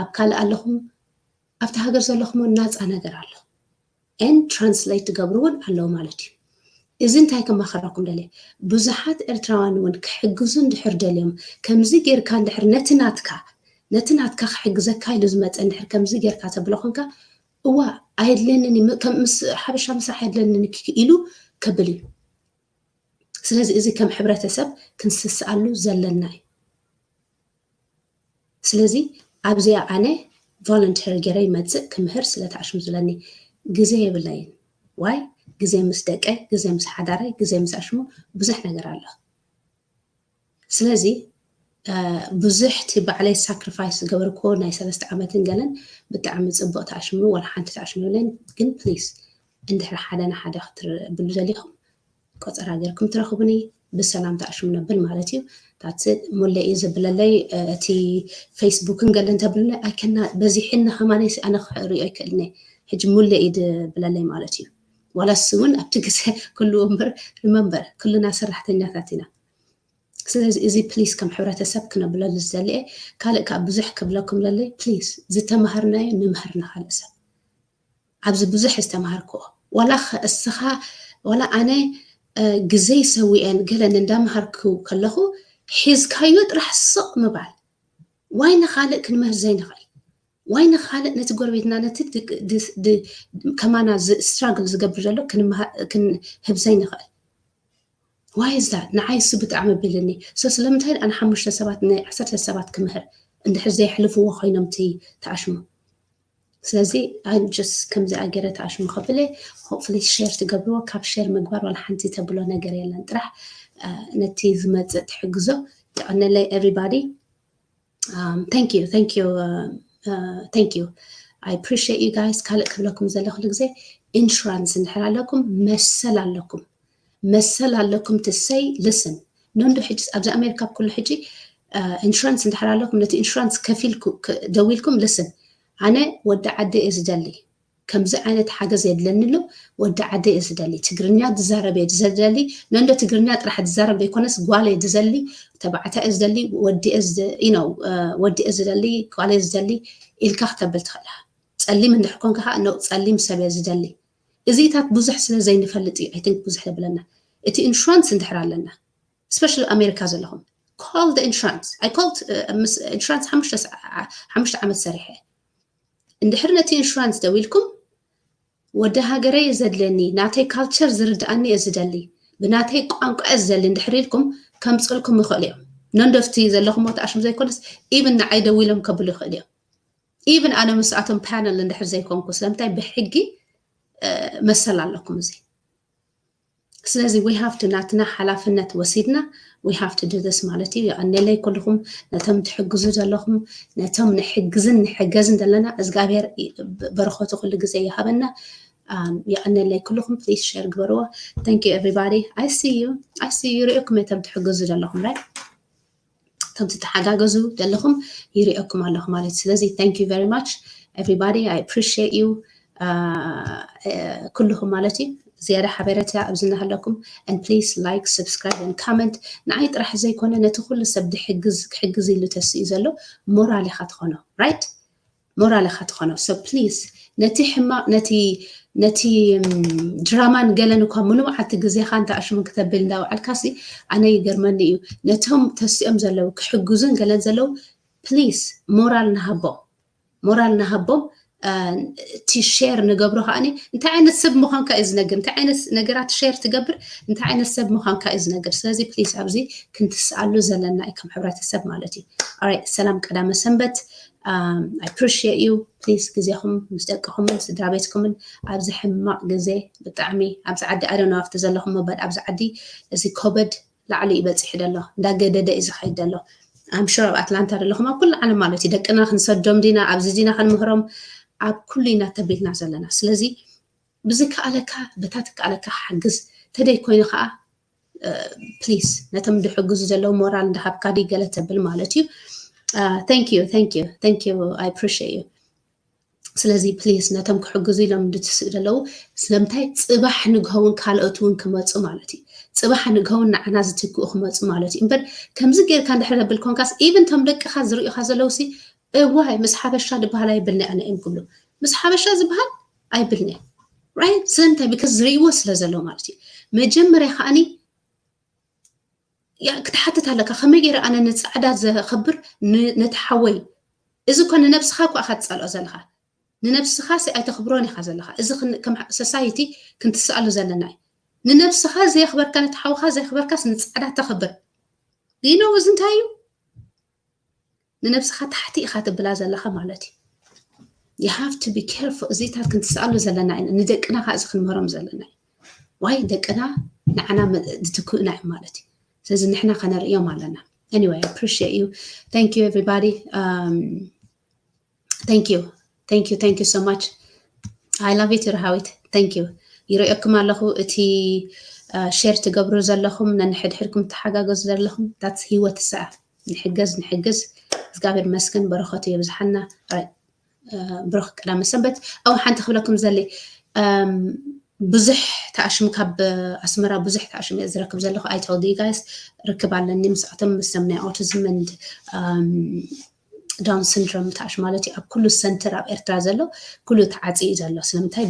ኣብ ካልእ ኣለኹም፣ ኣብቲ ሃገር ዘለኹም እውን ናፃ ነገር ኣሎ። ኤን ትራንስሌት ትገብሩ እውን ኣለዉ ማለት እዩ። እዚ እንታይ ከማኸረኩም ደልየ፣ ብዙሓት ኤርትራውያን እውን ክሕግዙ እንድሕር ደልዮም፣ ከምዚ ጌርካ እንድሕር ነቲ ናትካ ነቲ ናትካ ክሕግዘካ ኢሉ ዝመፀ እንድሕር ከምዚ ጌርካ ተብሎ ኮንካ፣ እዋ ኣየድልየንን እዩ፣ ም- ከም ምስ ሓበሻ ምስራሕ ኣየድልየንን እዩ ኢሉ ከብል እዩ። ስለዚ እዚ ከም ሕብረተሰብ ክንስስኣሉ ዘለና እዩ። ስለዚ ኣብዚኣ ኣነ ቮለንተር ገይረ ይመፅእ ክምህር ስለ ተኣሽሙ ዝለኒ ግዜ የብለይን። ዋይ ግዜ ምስ ደቀይ፣ ግዜ ምስ ሓዳረይ፣ ግዜ ምስ ኣሽሙ ብዙሕ ነገር ኣሎ። ስለዚ ብዙሕ እቲ ባዕለይ ሳክሪፋይስ ዝገበርክዎ ናይ ሰለስተ ዓመትን ገለን ብጣዕሚ ፅቡቅ ተኣሽሙ ዋላ ሓንቲ ተኣሽሙ የብለይን። ግን ፕሊስ እንድሕር ሓደ ንሓደ ክትብሉ ደሊኹም ቆፀራ ገይርኩም ትረኽቡኒ ብሰላም ተኣሽሙ ነብል ማለት እዩ። ታቲ ሙለ እዩ ዝብለለይ እቲ ፌስቡክን ገለን ተብልለ ኣይከና በዚሕኒ ከማነይ ኣነ ክሪኦ ኣይክእልኒ። ሕጂ ሙለ እዩ ድብለለይ ማለት እዩ። ዋላ እሱ እውን ኣብቲ ግዜ ኩሉ እምበር ሪመምበር ኩልና ሰራሕተኛታት ኢና። ስለዚ እዚ ፕሊስ ከም ሕብረተሰብ ክነብለሉ ዝደልየ ካልእ ከዓ ብዙሕ ክብለኩም ለለይ ፕሊስ ዝተማሃርናዮ ንምህር ንካልእ ሰብ ኣብዚ ብዙሕ ዝተማሃርክዎ ዋላ እስኻ ዋላ ኣነ ግዘይ ሰዊአን ገለን እንዳምሃርኩ ከለኹ ሒዝካዮ ጥራሕ ስቕ ምባል ዋይ ንኻልእ ክንምህር ዘይንኽእል ዋይ ንኻልእ ነቲ ጎረቤትና ነቲ ከማና ስትራግል ዝገብር ዘሎ ክንህብ ዘይንኽእል ዋይ ዛ ንዓይ እሱ ብጣዕሚ ኣቢልኒ ሶ ስለምንታይ ኣነ ሓሙሽተ ሰባት ናይ ዓሰርተ ሰባት ክምህር እንድሕር ዘየሕልፍዎ ኮይኖም እቲ ተኣሽሙ ስለዚ ኣንጅስ ከምዚ ኣገረ ተኣሽሙ ከብለ ሆፕፍሊ ሼር ትገብርዎ ካብ ሼር ምግባር ዋላ ሓንቲ ተብሎ ነገር የለን ጥራሕ ነቲ ዝመፅእ ትሕግዞ የቐነለይ everybody thank you thank you thank you I appreciate you guys ካልእ ክብለኩም ዘለኹ ግዜ ኢንሹራንስ እንድሕር ኣለኩም መሰል ኣለኩም መሰል ኣለኩም to say listen ነንዶ ሕጂ ኣብዚ ኣሜሪካ ኩሉ ሕጂ ኢንሹራንስ እንድሕር ኣለኩም ነቲ ኢንሹራንስ ከፊልኩ ደዊልኩም listen ኣነ ወዲ ዓዲ እየ ዝደሊ ከምዚ ዓይነት ሓገዝ የድለኒ ኣሎ ወዲ ዓዲ እየ ዝደሊ ትግርኛ ዝዛረብ እየ ዝደሊ ነንዶ ትግርኛ ጥራሕ ዝዛረብ ዘይኮነስ ጓል እየ ዝደሊ ተባዕታይ እየ ዝደሊ ወዲ እየ ዝደ- you know ወዲ እየ ዝደሊ ጓል እየ ዝደሊ ኢልካ ክተብል ትኽእል ኢኻ ፀሊም እንድሕር ኮንካ ከዓ no ፀሊም ሰብ እየ ዝደሊ እዚታት ብዙሕ ስለ ዘይንፈልጥ እዩ I think ብዙሕ የብለና እቲ ኢንሹራንስ እንድሕር ኣለና especially ኣሜሪካ ዘለኹም call the insurance I called ምስ ኢንሹራንስ ሓሙሽተ ዓመት ሰሪሐ እንድሕር ነቲ ኢንሹራንስ ደዊልኩም ወዲ ሃገረይ እየ ዘድልየኒ ናተይ ካልቸር ዝርድኣኒ እየ ዝደሊ ብናተይ ቋንቋ እየ ዝደሊ እንድሕር ኢልኩም ከምፅልኩም ይኽእሉ እዮም ነንዶፍቲ ዘለኹም ተኣሽሙ ዘይኮነስ ኢቭን ንዓይ ደዊሎም ከብሉ ይኽእሉ እዮም ኢቭን ኣነ ምስኣቶም ፓነል እንድሕር ዘይኮንኩ ስለምንታይ ብሕጊ መሰል ኣለኩም እዚ ስለዚ we have to ናትና ሓላፍነት ወሲድና we have to do this ማለት እዩ የቐኔለይ ኩልኹም ነቶም ትሕግዙ ዘለኹም ነቶም ንሕግዝን ንሕገዝን ዘለና እግዚኣብሔር በረኸቱ ኩሉ ግዜ ይሃበና የቐኔለይ ኩልኹም please share ግበርዎ thank you everybody I see you I see you ሪእኩም ነቶም ትሕግዙ ዘለኹም right ከም ትተሓጋገዙ ዘለኹም ይሪኦኩም ኣለኹ ማለት እዩ ስለዚ thank you very much everybody I appreciate you ኩልኹም ማለት እዩ ዝያዳ ሓበሬታ ኣብዚ እናሃለኩም and please like subscribe and comment ንዓይ ጥራሕ ዘይኮነ ነቲ ኩሉ ሰብ ድሕግዝ ክሕግዝ ኢሉ ተስኡ ዘሎ ሞራል ኢኻ ትኾኖ right ሞራል ኢኻ ትኾኖ so please ነቲ ሕማቕ ነቲ ነቲ ድራማን ገለን እኳ ምሉእ መዓልቲ ግዜኻ እንተ ኣሽሙን ክተብል እንዳውዓልካሲ ኣነ ይገርመኒ እዩ ነቶም ተሲኦም ዘለዉ ክሕግዙን ገለን ዘለዉ please ሞራል ንሃቦም ሞራል ንሃቦም እቲ ሼር ንገብሮ ከዓኒ እንታይ ዓይነት ሰብ ምዃንካ እዩ ዝነግር እንታይ ዓይነት ነገራት ሼር ትገብር እንታይ ዓይነት ሰብ ምዃንካ እዩ ዝነግር ስለዚ please ኣብዚ ክንትስኣሉ ዘለና እዩ ከም ሕብረተሰብ ማለት እዩ right ሰላም ቀዳመ ሰንበት I appreciate you please ግዜኹም ምስ ደቅኹምን ስድራ ቤትኩምን ኣብዚ ሕማቕ ግዜ ብጣዕሚ ኣብዚ ዓዲ ኣደነ ኣብቲ ዘለኹም መበል ኣብዚ ዓዲ እዚ ኮበድ ላዕሊ እዩ በፂሑ ደሎ እንዳገደደ እዩ ዝኸይድ ደሎ I'm sure ኣብ ኣትላንታ ዘለኹም ኣብ ኩሉ ዓለም ማለት እዩ ደቅና ክንሰዶም ዲና ኣብዚ ዲና ክንምህሮም ኣብ ኩሉ ኢና ተቢልና ዘለና ስለዚ ብዝከኣለካ በታ ትከኣለካ ሓግዝ ተደይ ኮይኑ ከዓ please ነቶም ዝሕግዙ ዘለዉ ሞራል እንዳሃብካ ድይ ገለ ተብል ማለት እዩ thank you thank you thank you I appreciate you ስለዚ please ነቶም ክሕግዙ ኢሎም እንትስእ ዘለዉ ስለምንታይ ፅባሕ ንግሆ እውን ካልኦት እውን ክመፁ ማለት እዩ ጽባሕ ንግሆ ንዓና ዝትክኡ ክመጹ ማለት እዩ። እምበር ከምዚ ጌርካ እንድሕር ዘብል ኮንካስ፣ ኢቭን ቶም ደቅኻ ዝርእዩኻ ዘለውሲ፣ እዋይ ምስ ሓበሻ ዝበሃል ኣይብልኒ ኣነ እዮም ክብሉ። ምስ ሓበሻ ዝበሃል ኣይብልኒ። ራይት? ስለምንታይ? ቢካዝ ዝርእይዎ ስለ ዘለዉ ማለት እዩ። መጀመርያ ከዓኒ ያ ክትሓትት ኣለካ፣ ከመይ ገይረ ኣነ ንጻዕዳ ዘኸብር ን- ነቲ ሓወይ? እዚ እኮ ንነብስኻ እኮ ኢኻ ትጻልኦ ዘለኻ። ንነብስኻ ሲ ኣይተኽብሮን ኢኻ ዘለኻ። እዚ ክን- ከም ሶሳይቲ ክንትስኣሉ ዘለና እዩ። ንነብስኻ ዘየኽበርካ፣ ነቲ ሓውኻ ዘየኽበርካስ ንጻዕዳ ተኽብር። ዲኖ እዚ እንታይ እዩ? ንነብስኻ ታሕቲ ኢኻ ትብላ ዘለኻ ማለት እዩ። You have to be careful። እዚታት ክንትስኣሉ ዘለና ኢና። ንደቅና ከዓ እዚ ክንምህሮም ዘለና እዩ። ዋይ ደቅና ንዓና መ- ዝትክኡና እዮም ማለት እዩ። ስለዚ ንሕና ከነርእዮም ኣለና። Anyway, I appreciate you. Thank you, everybody. Um, thank you. Thank you. Thank you so much. I love you too, ረሃዊት። Thank you. ይርእየኩም ኣለኹ፣ እቲ ሼር ትገብሩ ዘለኹም፣ ነንሕድሕድኩም ትሓጋገዙ ዘለኹም፣ that's ህይወት ሰኣ። ንሕገዝ፣ ንሕግዝ። እግዚኣብሔር መስገን፣ በረኸቱ የብዝሓና። ብሩኽ ቀዳመ ሰንበት። ኣው ሓንቲ ክብለኩም ዘሊ፣ ብዙሕ ተኣሽም ካብ ኣስመራ ብዙሕ ተኣሽም እየ ዝረክብ ዘለኹ። I told you guys፣ ርክብ ኣለኒ ምስኣቶም፣ ምስቶም ናይ autism and Down syndrome ተኣሽ ማለት እዩ። ኣብ ኩሉ ሰንተር ኣብ ኤርትራ ዘሎ ኩሉ ተዓጽዩ ዘሎ። ስለምንታይ?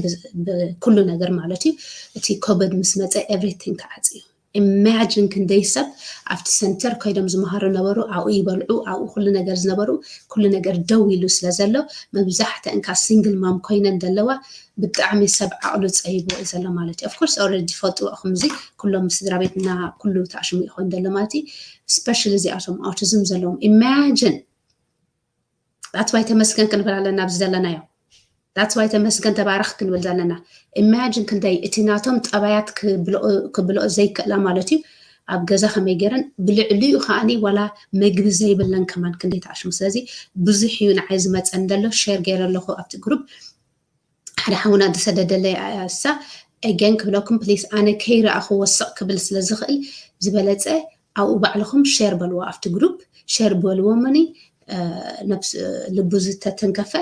ብኩሉ ነገር ማለት እዩ። እቲ ኮቪድ ምስ መጸ everything ተዓጽዩ። Imagine ክንደይ ሰብ ኣብቲ ሰንተር ኮይዶም ዝመሃሩ ነበሩ፣ ኣብኡ ይበልዑ፣ ኣብኡ ኩሉ ነገር ዝነበሩ፣ ኩሉ ነገር ደው ኢሉ ስለ ዘሎ፣ መብዛሕተን ካብ ሲንግል ማም ኮይነን ዘለዋ ብጣዕሚ ሰብ ዓቕሉ ጸይቦ እዩ ዘሎ ማለት እዩ። Of course already ትፈልጥዎ ኢኹም፣ እዚ ኩሎም ስድራ ቤትና ኩሉ ተኣሽሙ ይኾን ዘሎ ማለት እዩ። Especially እዚኣቶም autism ዘለዎም፣ imagine። That's why ተመስገን ክንብል ኣለና ኣብዚ ዘለናዮ። That's why ተመስገን ተባረኽ ክንብል ዘለና። Imagine ክንደይ እቲ ናቶም ጠባያት ክብልኦ ዘይክእላ ማለት እዩ። ኣብ ገዛ ከመይ ገይረን ብልዕሊኡ ከዓኒ ዋላ መግቢ ዘይብለን ከማን ክንደይ ተኣሽሙ። ስለዚ ብዙሕ እዩ ንዓይ ዝመፀን ዘሎ፣ ሼር ገይረ ኣለኹ ኣብቲ ግሩፕ። ሓደ ሓውና ዝሰደደለይ እሳ፣ again ክብለኩም ፕሊስ፣ ኣነ ከይረኣኽዎ ስቕ ክብል ስለ ዝኽእል ዝበለፀ ኣብኡ ባዕልኹም ሼር በልዎ፣ ኣብቲ ግሩፕ ሼር በልዎ። መኒ ነብስ ልቡ ዝተተንከፈ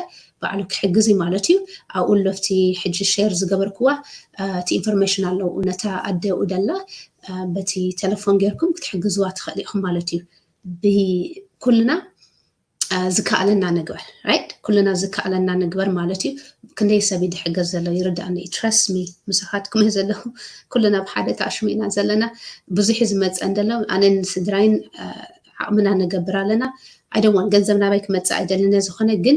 ባዕሉ ክሕግዝ እዩ ማለት እዩ። ኣብኡ ለፍቲ ሕጂ ሼር ዝገበርክዋ እቲ ኢንፎርሜሽን ኣለዉ፣ ነታ ኣደ ኣብኡ ደላ በቲ ቴሌፎን ጌርኩም ክትሕግዝዋ ትኽእል ኢኹም ማለት እዩ። ብኩልና ዝከኣለና ንግበር፣ right? ኩልና ዝከኣለና ንግበር ማለት እዩ። ክንደይ ሰብ እዩ ዝሕገዝ ዘሎ ይርዳእኒ እዩ። Trust me፣ ምሳኻትኩም እየ ዘለኹ። ኩልና ብሓደ ተኣሽሙ ኢና ዘለና። ብዙሕ እዩ ዝመፀን ዘሎ። ኣነን ስድራይን ዓቕምና ንገብር ኣለና። I don't want፣ ገንዘብ ናባይ ክመፅእ ኣይደልን እየ። ዝኾነ ግን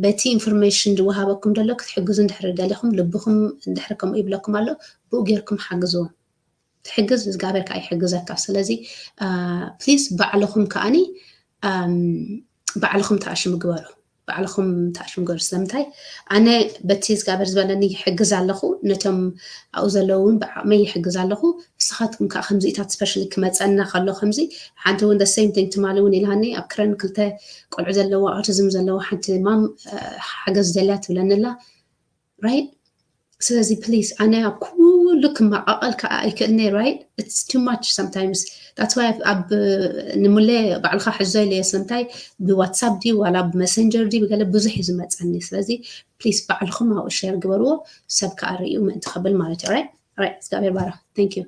በቲ ኢንፎርሜሽን ዝወሃበኩም ዘሎ ክትሕግዙ እንድሕር ደሊኹም፣ ልብኹም እንድሕር ከምኡ ይብለኩም ኣሎ፣ ብኡ ጌርኩም ሓግዝዎም። ትሕግዝ እግዚኣብሔር ከዓ ይሕግዘካ። ስለዚ ፕሊስ ባዕልኹም ከዓኒ ባዕልኹም ተኣሽሙ ግበሩ፣ ባዕልኹም ተኣሽሙ ግበሩ። ስለምንታይ ኣነ በቲ እግዚኣብሔር ዝበለኒ ይሕግዝ ኣለኹ፣ ነቶም ኣብኡ ዘለዉ እውን ብዓቕመይ ይሕግዝ ኣለኹ። ንስኻትኩም ከዓ ከምዚኢታት ስፔሻሊ ክመፀና ከሎ ከምዚ ሓንቲ እውን the same thing ትማሊ እውን ኢልሃኒ ኣብ ክረን ክልተ ቆልዑ ዘለዋ autism ዘለዋ ሓንቲ ማም ሓገዝ ደልያ ትብለኒ ኣላ። Right? ስለዚ ፕሊስ ኣነ ኣብ ኩሉ ክመቓቐል ከዓ ኣይክእልኒ። Right? It's too much sometimes። That's why ኣብ ንሙለ ባዕልካ ሕዞ ኢለ እየ። ስለምንታይ ብዋትሳፕ ድዩ ዋላ ብመሰንጀር ድዩ ብገለ ብዙሕ እዩ ዝመፀኒ። ስለዚ ፕሊስ ባዕልኹም ኣብኡ ሼር ግበርዎ፣ ሰብ ከዓ ርእዩ ምእንቲ ከብል ማለት እዩ። Right? Right? እግዚኣብሔር ባረኽ። Thank you።